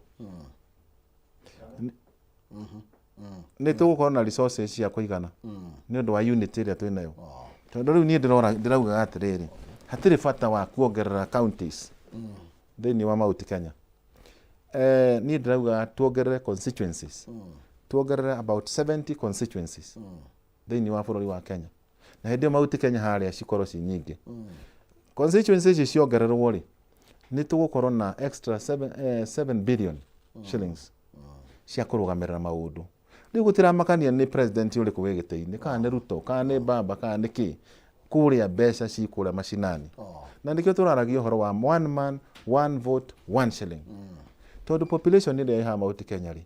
nĩ tũgũkorwo na resources cia kũigana nĩ ũndũ wa unity ĩrĩa twĩ nayo. Tondũ rĩu niĩ ndĩraugaga atĩrĩrĩ, hatirĩ bata wa kuongerera counties thĩinĩ wa Mount Kenya. Niĩ ndĩrauga tuongerere constituencies, tuongerere about 70 constituencies thĩinĩ wa bũrũri wa Kenya, na hĩndĩ ĩyo Mount Kenya harĩa cikorwo ci nyingĩ. Constituencies icio ciongererwo rĩ, nĩ tũgũkorwo na extra 7 billion shillings cia kũrũgamĩrĩra maũndũ. Rĩu gũtiramakania nĩ president ũrĩkũ wĩ gĩtĩ-inĩ, kana nĩ Ruto, kana nĩ Baba, kana nĩ kĩ, kũrĩa mbeca ci kũrĩa macinani. Na nĩkĩo tũraragia ũhoro wa one man, one vote, one shilling, tondũ population ĩrĩa ĩ haha Mount Kenya rĩ,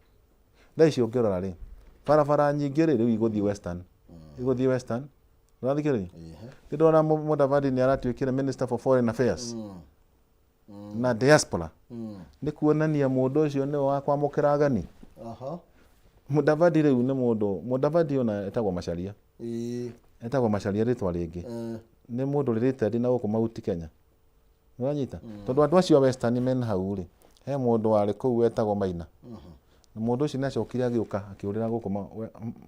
thaa ici ũngĩrora rĩ, barabara nyingĩ rĩ, rĩu igũthiĩ Western, igũthiĩ Western. Ũrathikĩrĩria? Nĩ ndĩrona Mudavadi nĩ aratuĩkire minister for foreign affairs na diaspora. Nĩ kuonania mũndũ ũcio nĩwe wa kwamũkĩra ageni. Mudavadi rĩu nĩ mũndũ, Mudavadi ona etagwo Macharia, etagwo Macharia rĩtwa rĩngĩ. Nĩ mũndũ rĩrĩte ndĩ na gũkũ Mount Kenya, nĩwanyita? Tondũ andũ acio a Western mena hau rĩ, he mũndũ warĩ kũu wetagwo Maina, na mũndũ ũcio nĩ acokire agĩũka akĩũrĩra gũkũ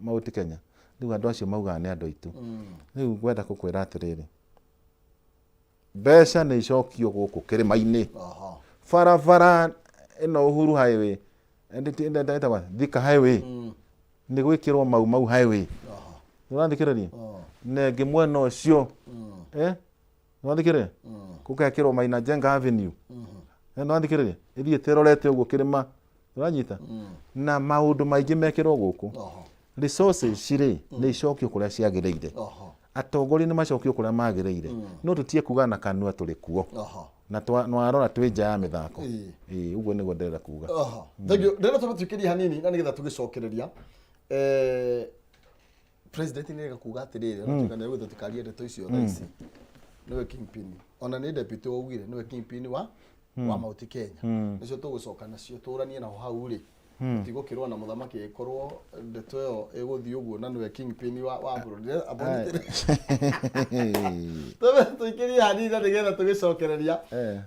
Mount Kenya. Rĩu andũ acio maugaga nĩ andũ aitũ. Rĩu ngwenda gũkwĩra atĩrĩrĩ, mbeca nĩ icokio gũkũ kĩrĩma-inĩ. Barabara ĩno Uhuru Highway, ĩtagwo Thika Highway, nĩ gwĩkĩrwo Mau Mau Highway. Nĩũrathikĩrĩria? Na ĩngĩ mwena ũcio, nĩwathikĩrĩria, gũgekĩrwo Maina Njenga Avenue. Nĩwathikĩrĩria? Ĩthiĩte ĩrorete ũguo kĩrĩma, ũranyita? Na maũndũ maingĩ mekĩrwo gũkũ. Resources rĩ, nĩ icokio kũrĩa ciagĩrĩire. Atongoria nĩ macokio kũrĩa magĩrĩire. No tũtige kuga na kanua tũrĩ kuo. Na warora twĩ nja ya mĩthako. Ĩĩ, ũguo nĩguo ndĩrenda kuga. Thank you. Ndĩrenda tũmĩtuĩkĩrie hanini na nĩgetha tũgĩcokereria. President nĩ rega kuga atĩrĩrĩ, ona tuĩka nĩ tũtikarie ndeto icio thaa ici, nĩwe kingpin, ona nĩ deputy waugire nĩwe kingpin wa Mount Kenya. Nĩcio tũgũcoka nacio tũranie naho hau rĩ, tigũkĩrwo na mũthamaki ĩkorwo ndeto ĩyo ĩgũthiĩ ũguo na nĩwe kingpin wa bũrũri. Ambonyitĩre tũikĩrie hanini na nĩgetha tũgĩcokereria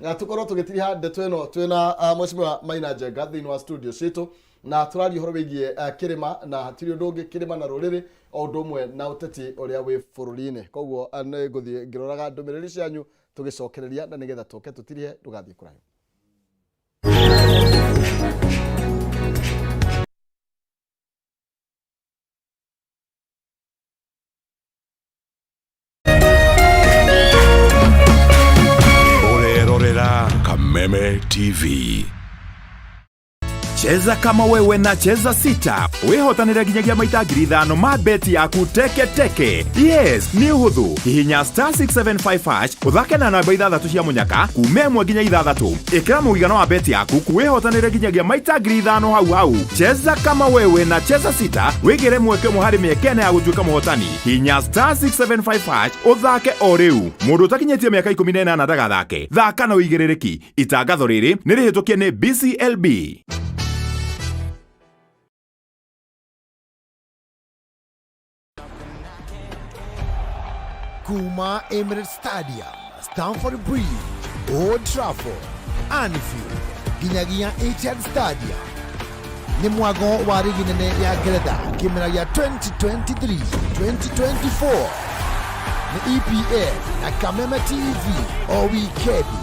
na tũkorwo tũgĩtiriha ndeto ĩno twĩna Mheshimiwa Maina Njenga thĩinĩ wa studio citũ, na tũraria ũhoro wĩgiĩ kĩrĩma, na hatirĩ ũndũ ũngĩ, kĩrĩma na rũrĩrĩ o ũndũ ũmwe na ũteti ũrĩa wĩ bũrũri-inĩ. Koguo nĩ ngũthiĩ ngĩroraga ndũmĩrĩri cianyu tũgĩcokereria na nĩgetha tũke tũtirihe. Ndũgathiĩ kũraihu. Ũrerorera Kameme TV. Cheza kama wewe na Cheza Sita wĩhotanĩre nginyagia maita 5,000 ma beti yaku teke teke. Yes, nĩ ũhũthũ. Hihinya star 675 hash, ũthake na namba ithathatũ cia mũnyaka kuma 1 nginya 6. Ĩkĩra mũigana wa beti yaku, wĩhotanĩre nginyagia maita 5,000 hau hau. Cheza kama wewe na Cheza Sita, wĩgĩre mweke ũmwe harĩ mĩeke 4 ya gũtuĩka mũhotani. Hihinya star 675 hash ũthake o rĩu. Mũndũ ũtakinyĩtie mĩaka 18 ndagathake. Thaka na ũigĩrĩrĩki. Itangatho rĩrĩ nĩ rĩhĩtũkie nĩ BCLB. Kuma Emirates Stadium, Stamford Bridge, Old Trafford, Anfield, nginyagia Etihad Stadium. Nĩ mwago wa rigi nene ya Ngeretha kĩmera gĩa 2023-2024 nĩ EPL na Kameme TV o wikendi.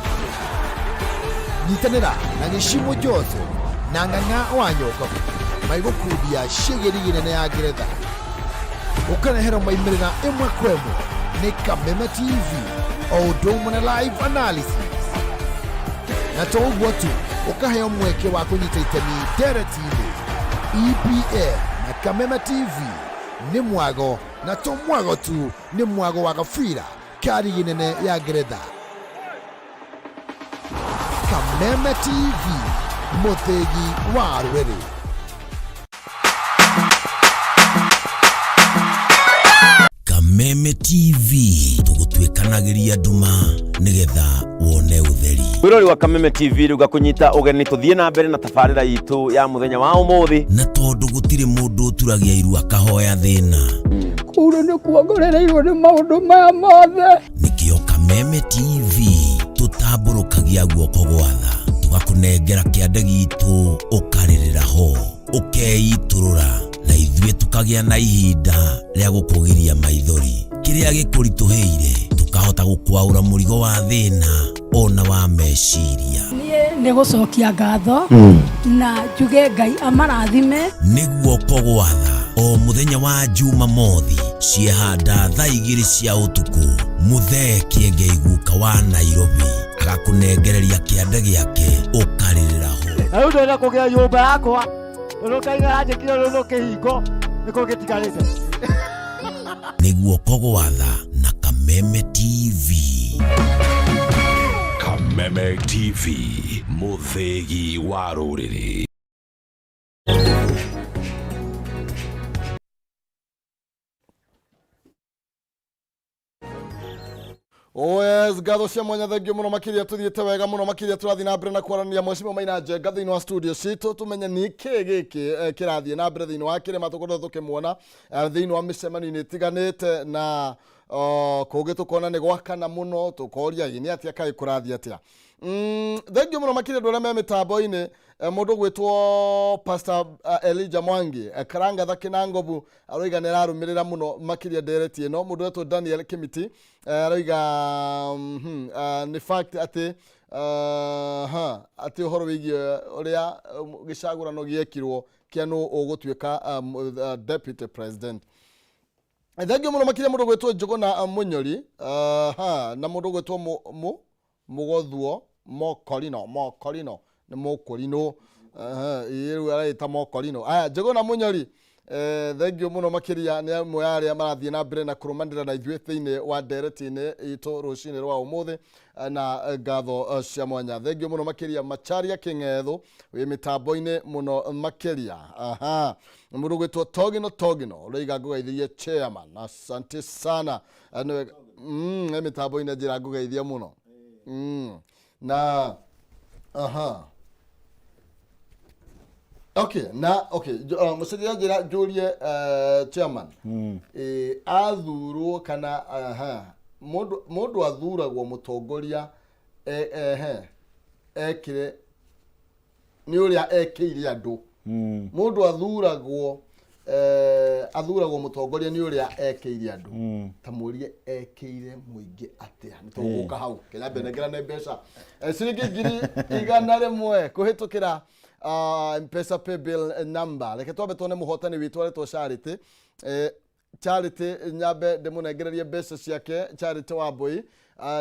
Nyitanĩra na Gĩcimo Joseph na Ng'ang'a wa Nyokabu maigũkundia ciĩgiĩ rigi nene ya Ngeretha, ũkareherwo maimĩrĩra ĩmwe kwa ĩmwe nĩ Kameme TV o ũndũ ũmwe na live analysis, na to ũguo tu, ũkaheo mweke wa kũnyita itemi ndereti-inĩ. EPL na Kameme TV nĩ mwago, na to mwago tu, nĩ mwago wa gabira ka rigi nene ya Ngeretha. Kameme TV, mũthĩgi wa rũrĩrĩ. Kameme TV, tũgũtuĩkanagĩria nduma nĩgetha wone ũtheri. Mwĩrori wa Kameme TV, rĩu ngakũnyita ũgeni tũthiĩ na mbere na tabarĩra itũ ya mũthenya wa ũmũthĩ. Na tondũ gũtirĩ mũndũ ũturagia iru akahoya thĩna, Kũu rĩu nĩ kuongorereirwo nĩ maũndũ maya mothe. Nĩkĩo Kameme TV tũtambũrũkagia guoko gwatha, tũgakũnengera kĩande gitũ, ũkarĩrĩra ho, ũkeitũrũra, na ithuĩ tũkagĩa na ihinda rĩa gũkũgiria maithori. Kĩrĩa gĩkũritũhĩire tũkahota gũkwaũra mũrigo wa thĩna ona wa meciria. Niĩ nĩ gũcokia ngatho na njuge Ngai amarathime. Nĩ guoko gwatha o mũthenya wa Jumamothi ciehanda thaa 2 cia ũtukũ, mũthee Kĩengei guka wa Nairobi agakũnengereria kĩande gĩake, ũkarĩrĩra ho. Na rĩu ndĩrenda kũgĩa nyũmba yakwa tondũ Ngai aranjĩkire rũrũ kĩhingo nĩkĩo gĩtigarĩte. Nĩ guoko gwatha na Kameme TV. Kameme TV, mũthĩgi wa rũrĩrĩ. Oh yes, ngatho cia mwanya, thengio mũno makĩria. Tũthiĩte wega mũno makĩria, tũrathiĩ na mbere na kwaranĩria Mheshimiwa Maina Njenga thĩinĩ wa studio citũ, tũmenye nĩ kĩ gĩkĩ kĩrathiĩ na mbere thĩinĩ wa kĩrĩma. Tũkorwo tũkĩmuona thĩinĩ wa mĩcemanio-inĩ ĩtiganĩte na kũngĩ tũkona nĩ gwakana mũno, tũkoria ĩ nĩ atĩa, kaĩ kũrathiĩ atĩa? Thengio mũno makĩria andũ arĩa me mĩtambo-inĩ, mũndũ gwĩtwo Pastor Elijah Mwangi, Karangatha Kinangobu aroiga nĩ ararũmĩrĩra mũno makĩria ndereti ĩno. Mũndũ wetwo Daniel Kimiti aroiga nĩ fact atĩ ha, atĩ ũhoro wĩgiĩ ũrĩa gĩcagũrano gĩekirwo kĩa nũ ũgũtuĩka deputy president. Thengio mũno makĩria mũndũ gwĩtwo Njũgũna Mũnyori, ha, na mũndũ gwĩtwo Mũgothuo Mokorino. Mokorino nĩ mũkũrinũ, ĩĩ, rĩu aragĩta Mokorino. Aya, Njũgũna Mũnyori. Thengio mũno makĩria nĩ amwe a arĩa marathiĩ na mbere na kũrũmanĩrĩra na ithuĩ thĩinĩ wa ndereti-inĩ itũ rũcinĩ rwa ũmũthĩ na ngatho cia mwanya. Thengio mũno makĩria Macharia Kĩng'etho wĩ mĩtambo-inĩ mũno makĩria. Aha, mũndũ gwĩtwo Togino Togino ũraiga ngũgeithirie chairman, asante sana. Nĩwe e mĩtambo-inĩ njĩra ngũgeithie mũno. Na aha, okay, na okay, mũcenjia njĩra njũrie chairman, athurwo kana aha, mũndũ mũndũ athuragwo mũtongoria ehe ekire nĩ ũrĩa ekĩire andũ. Mũndũ athuragwo athuragwo mũtongoria nĩ ũrĩa ekĩire andũ. Ta mũrie ekĩire mũingĩ atĩa? Nĩ tũgũka hau kĩnyambe nengerane mbeca ciringi 100,000 kũhĩtũkĩra Mpesa paybill number. Reke twambe tuone mũhotani witũ aretwo Charity. Charity, nyambe ndĩmũnengererie mbeca ciake. Charity Wambui,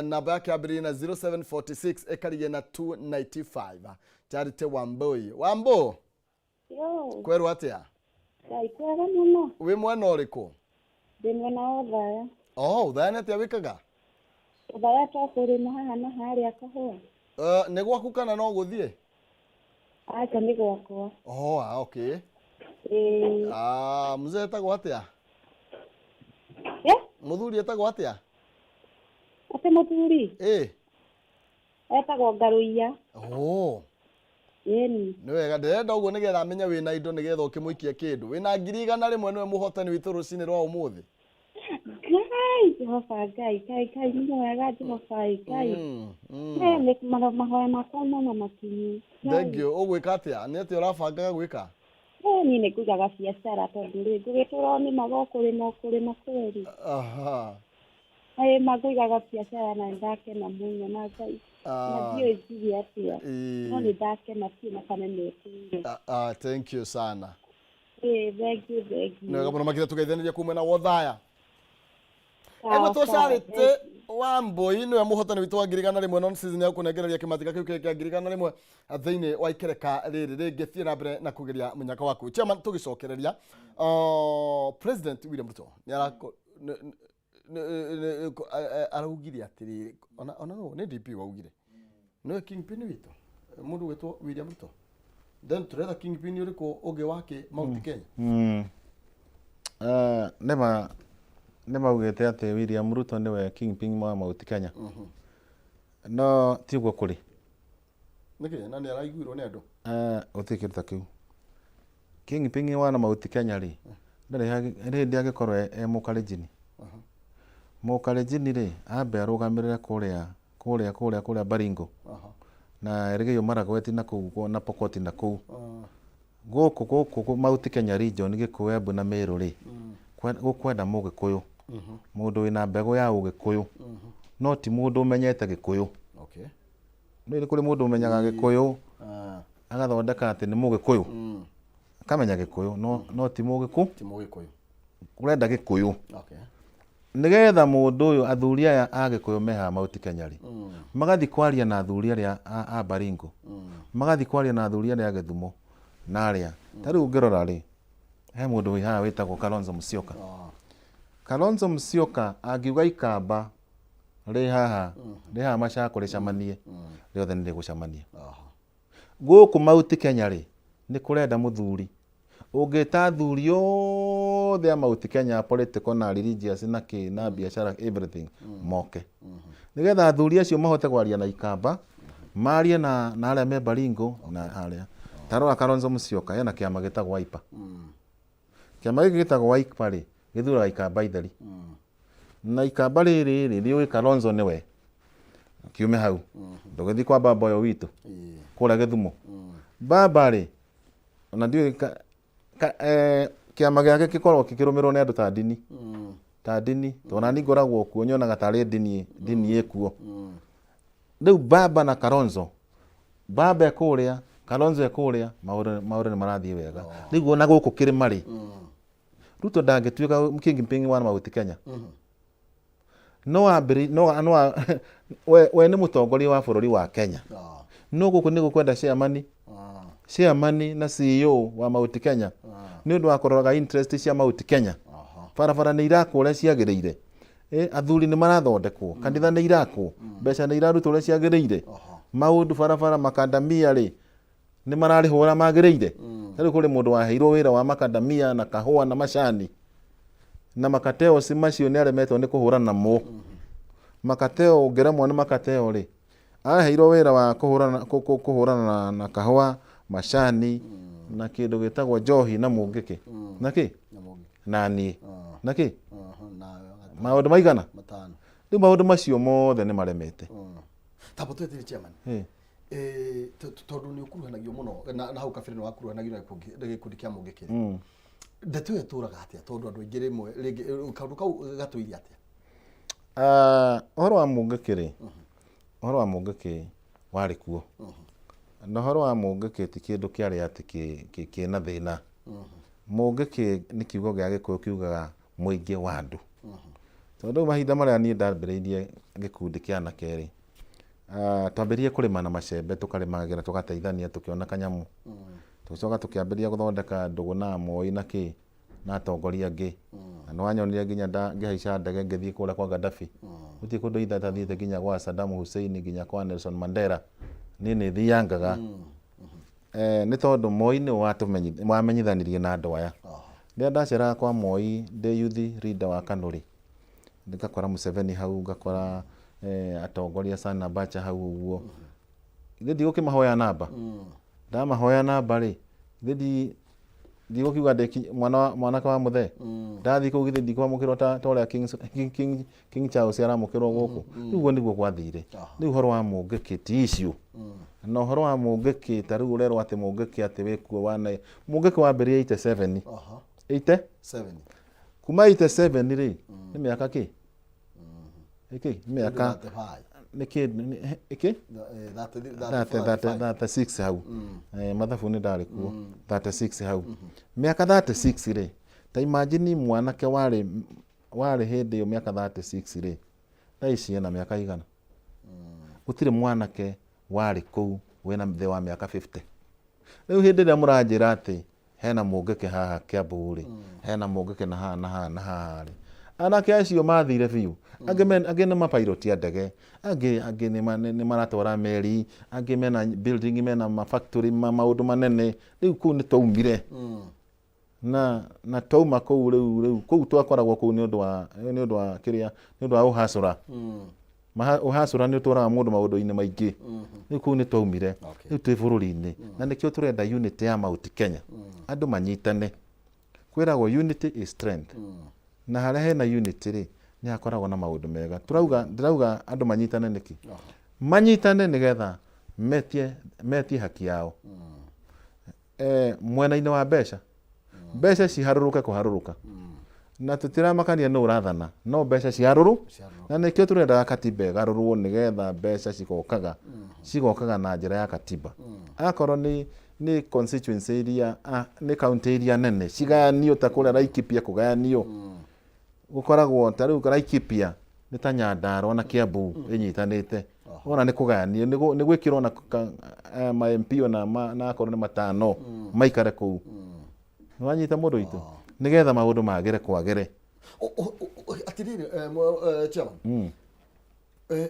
namba yake yambĩrĩirie na 0746 ĩkarigie na 295. Charity Wambui, Wambu. Yo, kwerwo atĩa? Ngai kwega mũno. Wĩ mwena ũrĩkũ? Ndĩ mwena wa Othaya. Oh, Othaya nĩ atĩa wĩkaga? Othaya to kũrĩma haha na harĩa kahũa. Nĩ gwaku kana no gũthiĩ? Aca, nĩ gwakwa. Oh, ah, okay. Ĩĩ. Ah, mzee etagwo atĩa? Eh? Mũthuri etagwo atĩa? Atĩ mũthuri? Ĩ. Etagwo Ngarũiya. Oh. Ĩni. Nĩ wega, ndĩrenda ũguo nĩgetha amenye wĩna indo nĩgetha ũkĩmũikia kĩndũ. Wĩna 100,000, nĩwe mũhotani witũ rũcinĩ rwa ũmũthĩ. Ngai, Jehova Ngai, Ngai, Ngai nĩ mwega Jehova Ngai. Eh, nĩ mahoya makwa mama makinyu. Ngai. Thank you. Ũgwĩka atĩa? Nĩ atĩa ũrabangaga gwĩka? Eh, niĩ nĩ ngũigaga biacara tondũ rĩ ngũgĩtũra o nĩmaga o kũrĩma o kũrĩma kweri. Ĩĩ ma ngũigaga biacara na nĩ ndakena mũno na Ngai. Na ndiũĩ njuge atĩa. No nĩ ndakena biũ na kana nĩtũire. Ah, ah, thank you sana. Ĩĩ, thank you, thank you. Nĩ wega mũno makĩria, tũgeithanĩria kuma mwena wa Othaya. Sawa, Egwĩtwo sawa, Charity thank you. Wambui nĩwe mũhotani witũ wa 100,000 non season ya kũnengereria kĩmatika kĩu kĩa 100,000 thĩinĩ wa ikereka rĩrĩ rĩngĩ. Thiĩ na mbere na kũgeria mũnyaka waku. Chairman, tũgĩcokereria, President William Ruto nĩ arako araugire atĩrĩrĩ, ona no nĩ DP waugire nĩwe kingpin witũ, mũndũ gwĩtwo William Ruto, then tũretha kingpin ũrĩkũ ũngĩ wake Mount Kenya? Nĩma nĩmaugĩte atĩ William Ruto nĩwe kingpin wa Mount Kenya, no ti ũguo kũrĩ. Nĩkĩ na nĩ araiguirwo nĩ andũ? Gũtirĩ kĩndũ ta kĩu. Kingpin wa Mount Kenya rĩ, ndarĩ hĩndĩ angĩkorwo e mũkalenjini. Mũkalenjini rĩ, ambe arũgamĩrĩre kũrĩa kũrĩa kũrĩa kũrĩa Baringo na Elgeyo Marakwet na kũu na Pokot na kũu gũkũ gũkũ Mount Kenya region, Gĩkũyũ, Embu na Meru rĩ, gũkwenda mũgĩkũyũ, mũndũ wĩna mbegũ ya ũgĩkũyũ, no ti mũndũ ũmenyete gĩkũyũ. Nĩ nĩ kũrĩ mũndũ ũmenyaga gĩkũyũ agathondeka atĩ nĩ mũgĩkũyũ, akamenya gĩkũyũ no ti mũgĩkũ. Ti mũgĩkũyũ. Ũrenda gĩkũyũ nĩgetha mũndũ ũyũ, athuri aya a gĩkũyũ me haha Mount Kenya rĩ, magathiĩ kwaria na athuri arĩa a Baringo, magathiĩ kwaria na athuri arĩa a Gĩthumo na arĩa ta rĩu ũngĩrora rĩ, he mũndũ wĩ haha wĩtagwo Kalonzo Musyoka. Kalonzo Musyoka angiuga ikamba rĩ haha rĩ haha Machakos rĩcamanie rĩothe, nĩ rĩgũcamania. Gũkũ Mount Kenya rĩ, nĩ kũrenda mũthuri ũngĩta athuri othe a Mount Kenya, political na religious na kĩ na biacara, everything, moke nĩgetha athuri acio mahote kwaria na ikamba, marie na arĩa me Baringo na arĩa. Ta rora Kalonzo Musyoka ena kĩama gĩtagwo Wiper. Kĩama gĩkĩ gĩtagwo Wiper rĩ, gĩthuraga ikamba itheri na ikamba rĩrĩ rĩ rĩũĩ Kalonzo nĩwe kiume hau. Ndũgĩthiĩ kwa baba ũyũ witũ kũrĩa Gĩthumo. Baba rĩ, ona ndiũĩ kĩama gĩake gĩkoragwo gĩkĩrũmĩrĩrwo nĩ andũ ta ndini, ta ndini, tondũ nani ngoragwo kuo nyonaga tarĩ ndini, ndini ĩkuo. Rĩu baba na Kalonzo, baba e kũrĩa, Kalonzo e kũrĩa, maũndũ maũndũ nĩ marathiĩ wega. Rĩu ona gũkũ kĩrĩma rĩ, Ruto ndangĩtuĩka kingpin wa Mount Kenya. No ambĩrĩ no no we nĩ mũtongoria wa bũrũri wa Kenya, no gũkũ nĩ gũkwenda chairman, chairman na CEO wa Mount Kenya. Nĩ ũndũ wa kũroraga interest cia Mount Kenya. Barabara nĩ irakwo ũrĩa ciagĩrĩire. Athuri nĩ marathondekwo, kanitha nĩ irakwo, mbeca nĩ irarutwo ũrĩa ciagĩrĩire. Maũndũ barabara makandamia rĩ, nĩ mararĩhwo ũrĩa magĩrĩire. Ta rĩu kũrĩ mũndũ waheirwo wĩra wa makandamia na kahũa na macani na makateos macio nĩ aremetwo nĩ kũhũrana namo. Makateo ũngĩremwo nĩ makateo rĩ, aheirwo wĩra wa kũhũrana kũhũrana na kahũa, macani na kĩndũ gĩtagwo njohi na mũngĩkĩ. Na kĩ? Na niĩ. Na kĩ? Maũndũ maigana? Rĩu maũndũ macio mothe nĩ maremete. Tamba twetere chairman. Tondũ nĩ ũkuruhanagio mũno na hau kabere nĩ wakuruhanagio na gĩkundi kĩa mũngĩkĩ. Ndeto ĩyo ĩtũraga atĩa tondũ andũ aingĩ rĩmwe rĩngĩ kaũndũ kau gatũire atĩa? Ũhoro wa mũngĩkĩ rĩ, ũhoro wa mũngĩkĩ warĩ kuo. Na ũhoro wa mũngĩkĩ ti kĩndũ kĩarĩ atĩ kĩna thĩna. Mũngĩkĩ nĩ kiugo gĩa Gĩkũyũ kiugaga mũingĩ wa andũ. Tondũ mahinda marĩa niĩ ndambĩrĩirie gĩkundi kĩa anake rĩ, twambĩrĩirie kũrĩma na macembe tũkarĩmagĩra tũgateithania tũkĩona kanyamũ. Tũgĩcoka tũkĩambĩrĩria gũthondeka ndũgũ na Moi na kĩ na atongoria angĩ. Na nĩ wanyonire nginya ngĩhaica ndege ngĩthiĩ kũrĩa kwa Gaddafi. Gũtirĩ kũndũ itathiĩte nginya gwa Saddam Hussein nginya kwa Nelson Mandela. Niĩ nĩ thiangaga. Nĩ tondũ Moi nĩwe wamenyithanirie na andũ aya. Rĩrĩa ndaceraga kwa Moi ndĩ youth leader wa KANU rĩ, ngakora Museveni hau, ngakora atongoria Sani Abacha hau ũguo. Githĩ ndigũkĩmahoya namba? Ndamahoya namba rĩ, githĩ ndigũkiuga ndĩ mwana wa mwanake wa mũthee? Ndathiĩ kũu githĩ ndikwamũkĩrwo ta ũrĩa King Charles aramũkĩrwo gũkũ? Rĩu ũguo nĩguo gwathire. Rĩu ũhoro wa mũngĩkĩ ti issue. Na ũhoro wa mũngĩkĩ ta rĩu ũrerwo atĩ mũngĩkĩ atĩ wĩkuo wa mũngĩkĩ wambĩrĩirie 87. 87. Kuma 87 rĩ, nĩ mĩaka kĩ? Ĩkĩ? Nĩ mĩaka nĩ kĩ ĩkĩ? 36 hau. Mathabu nĩ ndarĩ kuo. 36 hau. Mĩaka 36 rĩ, ta imagine mwanake warĩ warĩ hĩndĩ ĩyo mĩaka 36 rĩ, thaa ici ena mĩaka igana? Gũtirĩ mwanake warĩ kũu wĩna thĩ wa mĩaka 50. Rĩu hĩndĩ ĩrĩa mũranjĩra atĩ hena mũngĩkĩ haha Kiambu rĩ, hena mũngĩkĩ na haha na haha na haha rĩ, anake acio mathire biũ. Angĩ angĩ nĩ mapairoti a ndege, angĩ angĩ nĩ maratwara meri, angĩ mena building, mena ma factory, ma maũndũ manene. Rĩu kũu nĩ twaumire. Na na twauma kũu rĩu rĩu kũu twakoragwo kũu nĩ ũndũ wa nĩ ũndũ wa kĩrĩa nĩ ũndũ wa ũhacũra. Ũhacũra nĩ ũtwaraga mũndũ maũndũ-inĩ maingĩ. Rĩu kũu nĩ twaumire. Rĩu twĩ bũrũri-inĩ. Na nĩkĩo tũrenda unity ya Mount Kenya. Andũ manyitane. Kwĩragwo unity is strength. Na harĩa hena unity rĩ, nĩ hakoragwo na maũndũ mega. Tũrauga, ndĩrauga andũ manyitane nĩkĩ? Manyitane nĩgetha metie metie haki yao. Mwena-inĩ wa mbeca. Mbeca ciharũrũke kũharũrũka. Na tũtiramakania nũ ũrathana, no mbeca ciharũrũ. Na nĩkĩo tũrendaga katiba ĩgarũrwo nĩgetha mbeca cigokaga, cigokaga na njĩra ya katiba. Akorwo nĩ nĩ constituency iria, nĩ county iria nene, cigayanio ta kũrĩa Laikipia kũgayanio. Gũkoragwo ta rĩu Laikipia nĩ ta Nyandarua na Kiambu ĩnyitanĩte. Wona nĩ kũgayanio, nĩ gwĩkĩrwo na ma MP ona na akorwo nĩ matano maikare kũu. Nĩ wanyita mũndũ witũ? Nĩgetha maũndũ magĩre kwagĩre. Atĩrĩrĩ, chairman,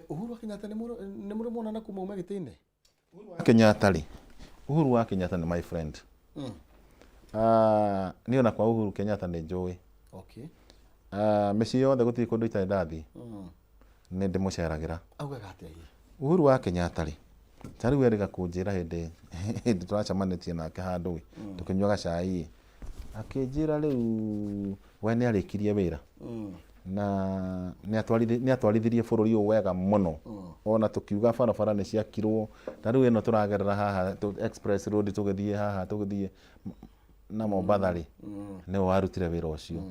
Uhuru wa Kenyatta nĩ mũrĩ muonana kuma ume gĩtĩ-inĩ? Wa Kenyatta rĩ, Uhuru wa Kenyatta nĩ my friend. Niĩ ona kwa Uhuru Kenyatta nĩ njũĩ. Mĩciĩ yothe gũtirĩ kũndũ itarĩ ndathiĩ. Nĩ ndĩmũceragĩra. Augaga atĩa hihi? Uhuru wa Kenyatta rĩ, ta rĩu erĩga kũnjĩra hĩndĩ hĩndĩ tũracemanĩtie nake handũ ĩ, tũkĩnyuaga cai ĩ, akĩnjĩra rĩu we nĩ arĩkirie wĩra na nĩ atwarithirie bũrũri ũyũ wega mũno. Ona tũkiuga barabara nĩ ciakirwo, ta rĩu ĩno tũragerera haha express road tũgĩthiĩ haha tũgĩthiĩ na Mombatha rĩ, nĩwe warutire wĩra ũcio.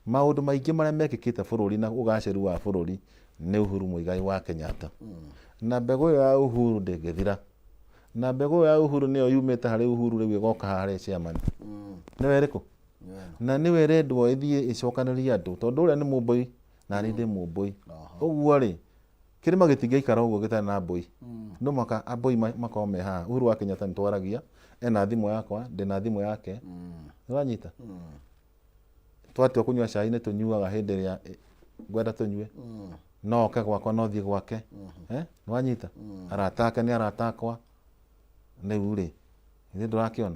Maũndũ maingĩ marĩa mekĩkĩte bũrũri na ũgacĩru wa bũrũri nĩ Uhuru Muigai wa Kenyatta. Na mbegũ ĩyo ya Uhuru ndĩngĩthira. Na mbegũ ĩyo ya Uhuru nĩyo yumĩte harĩ Uhuru rĩu ĩgoka haha harĩ chairman. Nĩwe ĩrĩkũ? Na nĩwe ĩrendwo ĩthiĩ ĩcokanĩrĩrie andũ tondũ ũrĩa nĩ mũmbũi na niĩ ndĩ mũmbũi. Ũguo rĩ, kĩrĩma gĩtingĩikara ũguo gĩtarĩ na mbũi. No mũhaka ambũi makorwo me haha. Uhuru wa Kenyatta nĩ twaragia Ena thimũ yakwa, ndĩna thimũ yake. Nĩwanyita? Twatua kũnyua cai nĩ tũnyuaga hĩndĩ ĩrĩa ngwenda tũnyue. No oke gwakwa, no thiĩ gwake. Eh? Nĩwanyita? Arata ake nĩ arata akwa. Rĩu rĩ, ithuĩ ndũrakĩona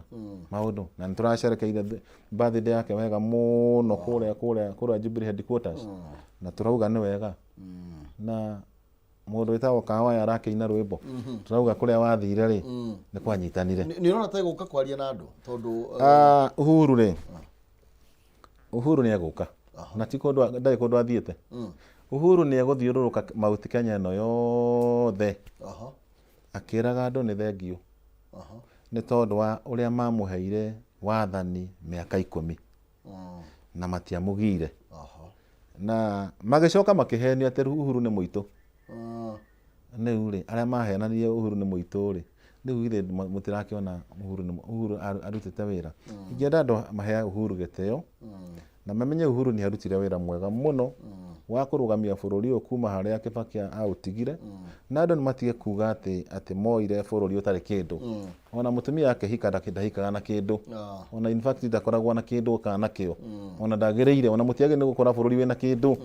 maũndũ na nĩ tũracerekeire birthday yake wega mũno kũrĩa kũrĩa kũrĩa Jubilee headquarters na tũrauga nĩ wega na mũndũ wĩtagwo Kawaya arakĩina rwĩmbo tũrauga kũrĩa wathire rĩ nĩ kwanyitanire. Nĩ ũrona ta egũka kwaria na andũ tondũ Ah, Uhuru rĩ, Uhuru nĩ egũka na ti kũndũ ndarĩ kũndũ athiĩte. Uhuru nĩ egũthiũrũrũka Mount Kenya ĩno yothe akĩraga andũ nĩ thengiũ nĩ tondũ wa ũrĩa mamũheire wathani mĩaka 10 na matiamũgire na magĩcoka makĩhenio atĩ Uhuru nĩ mũitũ. Rĩu rĩ, arĩa mahenanirie Uhuru nĩ mũitũ rĩ, rĩu githĩ mũtirakĩona Uhuru nĩ Uhuru arutĩte wĩra. Ingĩenda andũ mahe Uhuru gĩtĩo na mamenye Uhuru nĩ arutire wĩra mwega mũno wa kũrũgamia bũrũri ũyũ kuma harĩa Kibaki aũtigire, na andũ nĩ matige kuga atĩ atĩ moire bũrũri ũtarĩ kĩndũ. Ona mũtumia akĩhika ndahikaga na kĩndũ. Ona in fact ndakoragwo na kĩndũ kana nakĩo. Ona ndagĩrĩire, ona mũtiagĩrĩire nĩ gũkora bũrũri wĩna kĩndũ.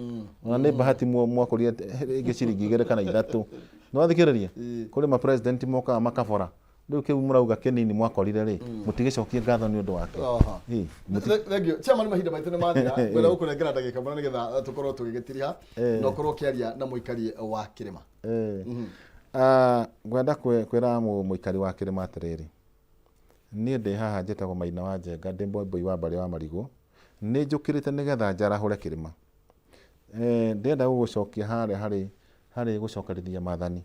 Ona nĩ bahati mwakorire rĩngĩ ciringi 2 kana 3. Nĩ wathikĩrĩria? Kũrĩ ma president mokaga makabora. Rĩu kĩu mũrauga kĩnini mwakorire rĩ, mũtigĩcokie ngatho nĩ ũndũ wakĩo. Ĩĩ, Thank you. Chairman, mahinda maitũ nĩ mathira. Ngwenda gũkũnengera ndagĩka mũno nĩgetha tũkorwo tũgĩgĩtiriha na ũkorwo ũkĩaria na mũikari wa kĩrĩma. Ah, ngwenda kwĩra mũikari wa kĩrĩma atĩrĩrĩ, niĩ ndĩ haha njĩtagwo Maina wa Njenga, ndĩ mũmbũi wa mbarĩ wa Marigũ, nĩ njũkĩrĩte nĩgetha njarahũre kĩrĩma. Ndĩrenda gũgũcokia harĩa harĩ harĩ gũcokerithia maathani.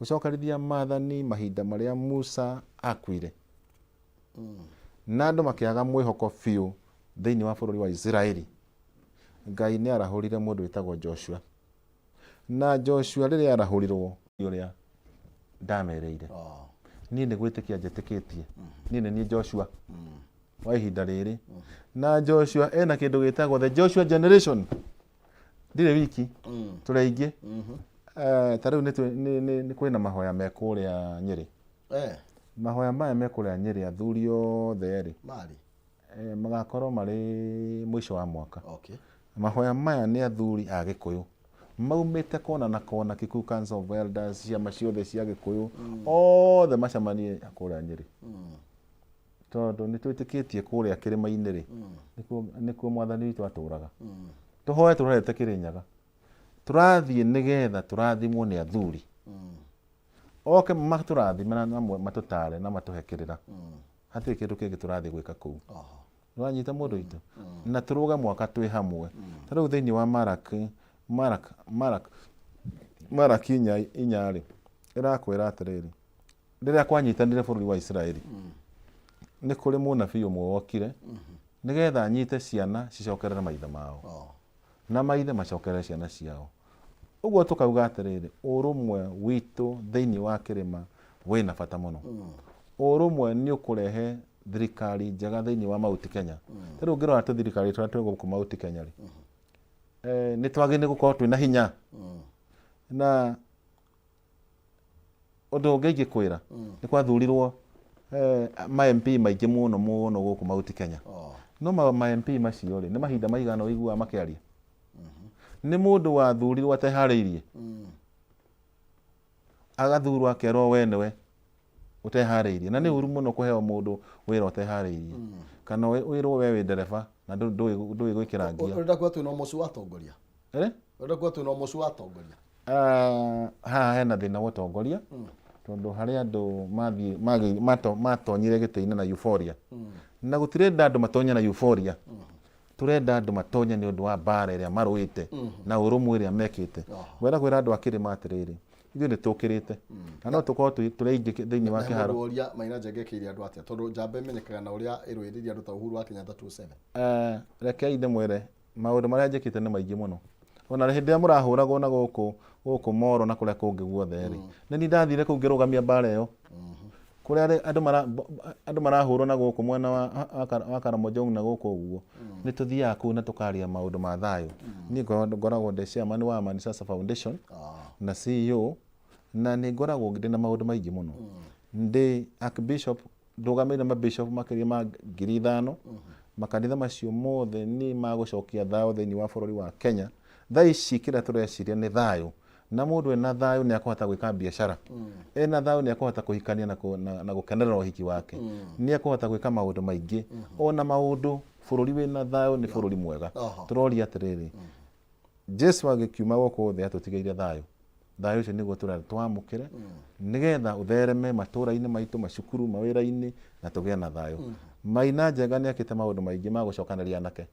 Gũcokerithia maathani mahinda marĩa Musa akuire na andũ makĩaga mwĩhoko biũ thĩinĩ wa bũrũri wa Isiraeli, Ngai nĩ arahũrire mũndũ wĩtagwo Joshua. Na Joshua rĩrĩa arahũrirwo ũrĩa ndamerĩire, niĩ nĩ gwĩtĩkia njĩtĩkĩtie, niĩ nĩ niĩ Joshua wa ihinda rĩrĩ. Na Joshua ena kĩndũ gĩtagwo the Joshua generation. Ndirĩ wiki, tũrĩ aingĩ. Ta rĩu nĩ kwĩna mahoya me kũrĩa Nyĩrĩ. Mahoya maya me kũrĩa Nyĩrĩ athuri othe rĩ, magakorwo marĩ mũico wa mwaka. Mahoya maya nĩ athuri a Gĩkũyũ maumĩte kona na kona, Kikuyu Council of Elders, ciama ciothe cia Gĩkũyũ, othe macemanie kũrĩa Nyĩrĩ. Tondũ nĩ twĩtĩkĩtie kũrĩa kĩrĩma-inĩ rĩ, nĩkuo mwathani witũ atũraga. Tũhoe tũrorete Kĩrĩnyaga. Tũrathiĩ nĩgetha tũrathimwo nĩ athuri. Oke matũrathime na matũtare na matũhe kĩrĩra. Hatirĩ kĩndũ kĩngĩ tũrathiĩ gwĩka kũu. Nĩwanyita mũndũ witũ? Na tũrũge mwaka twĩ hamwe. Ta rĩu thĩinĩ wa Maraki, Maraki, Maraki, Maraki 4 rĩ, ĩrakwĩra atĩrĩrĩ, rĩrĩa kwanyitanire bũrũri wa Isiraeli, nĩ kũrĩ mũnabii ũmwe wokire nĩgetha anyite ciana cicokerere maithe mao na maithe macokerere ciana ciao. Ũguo tũkauga atĩrĩrĩ, ũrũmwe witũ thĩinĩ wa kĩrĩma wĩna bata mũno. Ũrũmwe nĩ ũkũrehe thirikari njega thĩinĩ wa Mount Kenya. Ta rĩu ũngĩrora tũthirikari tũrĩa twĩ gũkũ Mount Kenya rĩ, nĩ twagĩrĩire gũkorwo twĩna hinya. Na ũndũ ũngĩ ingĩkwĩra, nĩ kwathurirwo ma MP maingĩ mũno mũno gũkũ Mount Kenya. No ma MP macio rĩ, nĩ mahinda maigana ũiguaga makĩaria? Nĩ mũndũ wathurirwo ateharĩirie, agathurwo akerwo we nĩwe ũteharĩirie. Na nĩ ũru mũno kũheo mũndũ wĩra ũteharĩirie, kana wĩrwo we wĩ ndereba na ndũĩ gwĩkĩra ngia. Ũrenda kuga twĩna ũmocu wa atongoria? Eh? Ũrenda kuga twĩna ũmocu wa atongoria? Haha hena thĩna wa ũtongoria, tondũ harĩ andũ mathiĩ matonyire gĩtĩ-inĩ na euphoria, na gũtirenda andũ matonye na euphoria. Tũrenda andũ matonye nĩ ũndũ wa mbara ĩrĩa marũĩte na ũrũmwe ĩrĩa mekĩte. Ngwenda kwĩra andũ a kĩrĩma atĩrĩrĩ, ithuĩ nĩ tũkĩrĩte na no tũkorwo tũrĩ aingĩ thĩinĩ wa Na kĩharo. mũndũ woria Maina Njenga ĩkĩire andũ atĩa, tondũ njamba ĩmenyekaga na ũrĩa ĩrũĩrĩire andũ ta Uhuru wa Kenyatta 27. Rekei ndĩmwĩre maũndũ marĩa njĩkĩte nĩ maingĩ mũno. Ona hĩndĩ ĩrĩa mũrahũragwo na gũkũ gũkũ Moro na kũrĩa kũngĩ guothe rĩ, nĩ niĩ ndathire kũu ngĩrũgamia mbara ĩyo. Kũrĩa andũ marahũrwo na gũkũ mwena wa Karamojong na gũkũ ũguo, nĩ tũthiaga kũu na tũkaria maũndũ ma thayũ. Niĩ ngoragwo ndĩ chairman wa Amani Sasa Foundation na CEO, na nĩ ngoragwo ndĩ na maũndũ maingĩ mũno. Ndĩ Archbishop Ndũgamĩrĩire mabishop makĩria ma 5,000. Makanitha macio mothe nĩ magũcokia thayũ thĩinĩ wa bũrũri wa Kenya. Thaa ici kĩrĩa tũreciria nĩ thayũ, na mũndũ ena thayũ nĩ akũhota gwĩka biacara, ena thayũ nĩ akũhota kũhikania na, kũ, na, na gũkenerera ũhiki wake, nĩ akũhota gwĩka maũndũ maingĩ ona maũndũ. Bũrũri wĩna thayũ nĩ bũrũri mwega. Tũroria atĩrĩrĩ, Jesu agĩkiuma gũkũ thĩ atũtigĩire thayũ. Thayũ ũcio nĩguo tũrenda twamũkĩre nĩgetha ũthereme matũũra-inĩ maitũ, macukuru, mawĩra-inĩ, na tũgĩe na thayũ. Maina Njenga nĩ akĩte maũndũ maingĩ ma gũcokanĩria anake.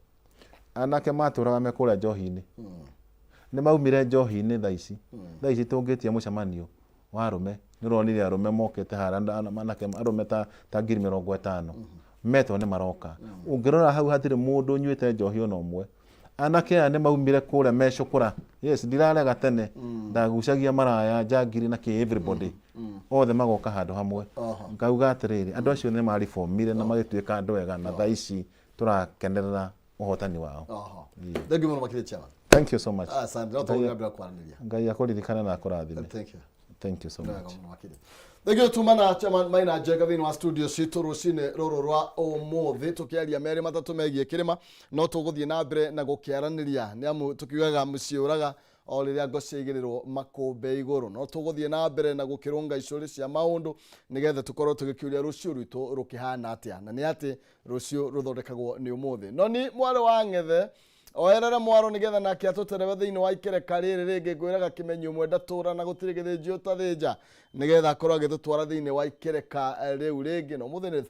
Anake matũraga me kũrĩa njohi-inĩ, nĩ maumire njohi-inĩ thaa ici. Thaa ici tũngĩtia mũcemanio wa arũme, nĩ ũronire arũme mokĩte harĩa, anake arũme ta 50,000 metwo nĩ maroka. Ũngĩrora hau hatirĩ mũndũ ũnyuĩte njohi ona ũmwe. Anake aya nĩ maumire kũrĩa mecũkũra. Yes, ndirarega tene ndagucagia maraya, njangiri na kĩ, everybody othe magoka handũ hamwe. Ngauga atĩrĩrĩ, andũ acio nĩ maribomire na magĩtuĩka andũ ega, na thaa ici tũrakenerera ũhotani wao. Thank you mũno makĩria, chairman. Thank you so much. Asante, no tũgũthiĩ na mbere kwaranĩria. Ngai akũririkane na akũrathime. Thank you. Thank you so much. Thank you tuma na chairman Maina Njenga thĩinĩ wa studio citũ rũcinĩ rũrũ rwa ũmũthĩ, tũkĩaria merĩ matatũ megiĩ kĩrĩma. No tũgũthiĩ na mbere na gũkĩaranĩria, nĩ amu tũkiugaga mũciĩ ũraga o rĩrĩa ngo ciaigĩrĩrwo makũmbĩ igũrũ. No tũgũthiĩ na mbere na gũkĩrũnga icũrĩ cia maũndũ nĩgetha tũkorwo tũgĩkĩũria rũciũ rwitũ rũkĩhana atĩa, na nĩ atĩ rũciũ rũthondekagwo nĩ ũmũthĩ. No ni mwarĩ wa ng'ethe oerere mwaro nĩgetha nake atũterebe thĩinĩ wa ikereka rĩrĩ rĩngĩ. Ngwĩraga kĩmenyi ũmwe ndatũra na gũtirĩ gĩthĩnji ũtathĩnja, nĩgetha akorwo agĩtũtwara thĩinĩ wa ikereka rĩu rĩngĩ. No mũthĩ nĩ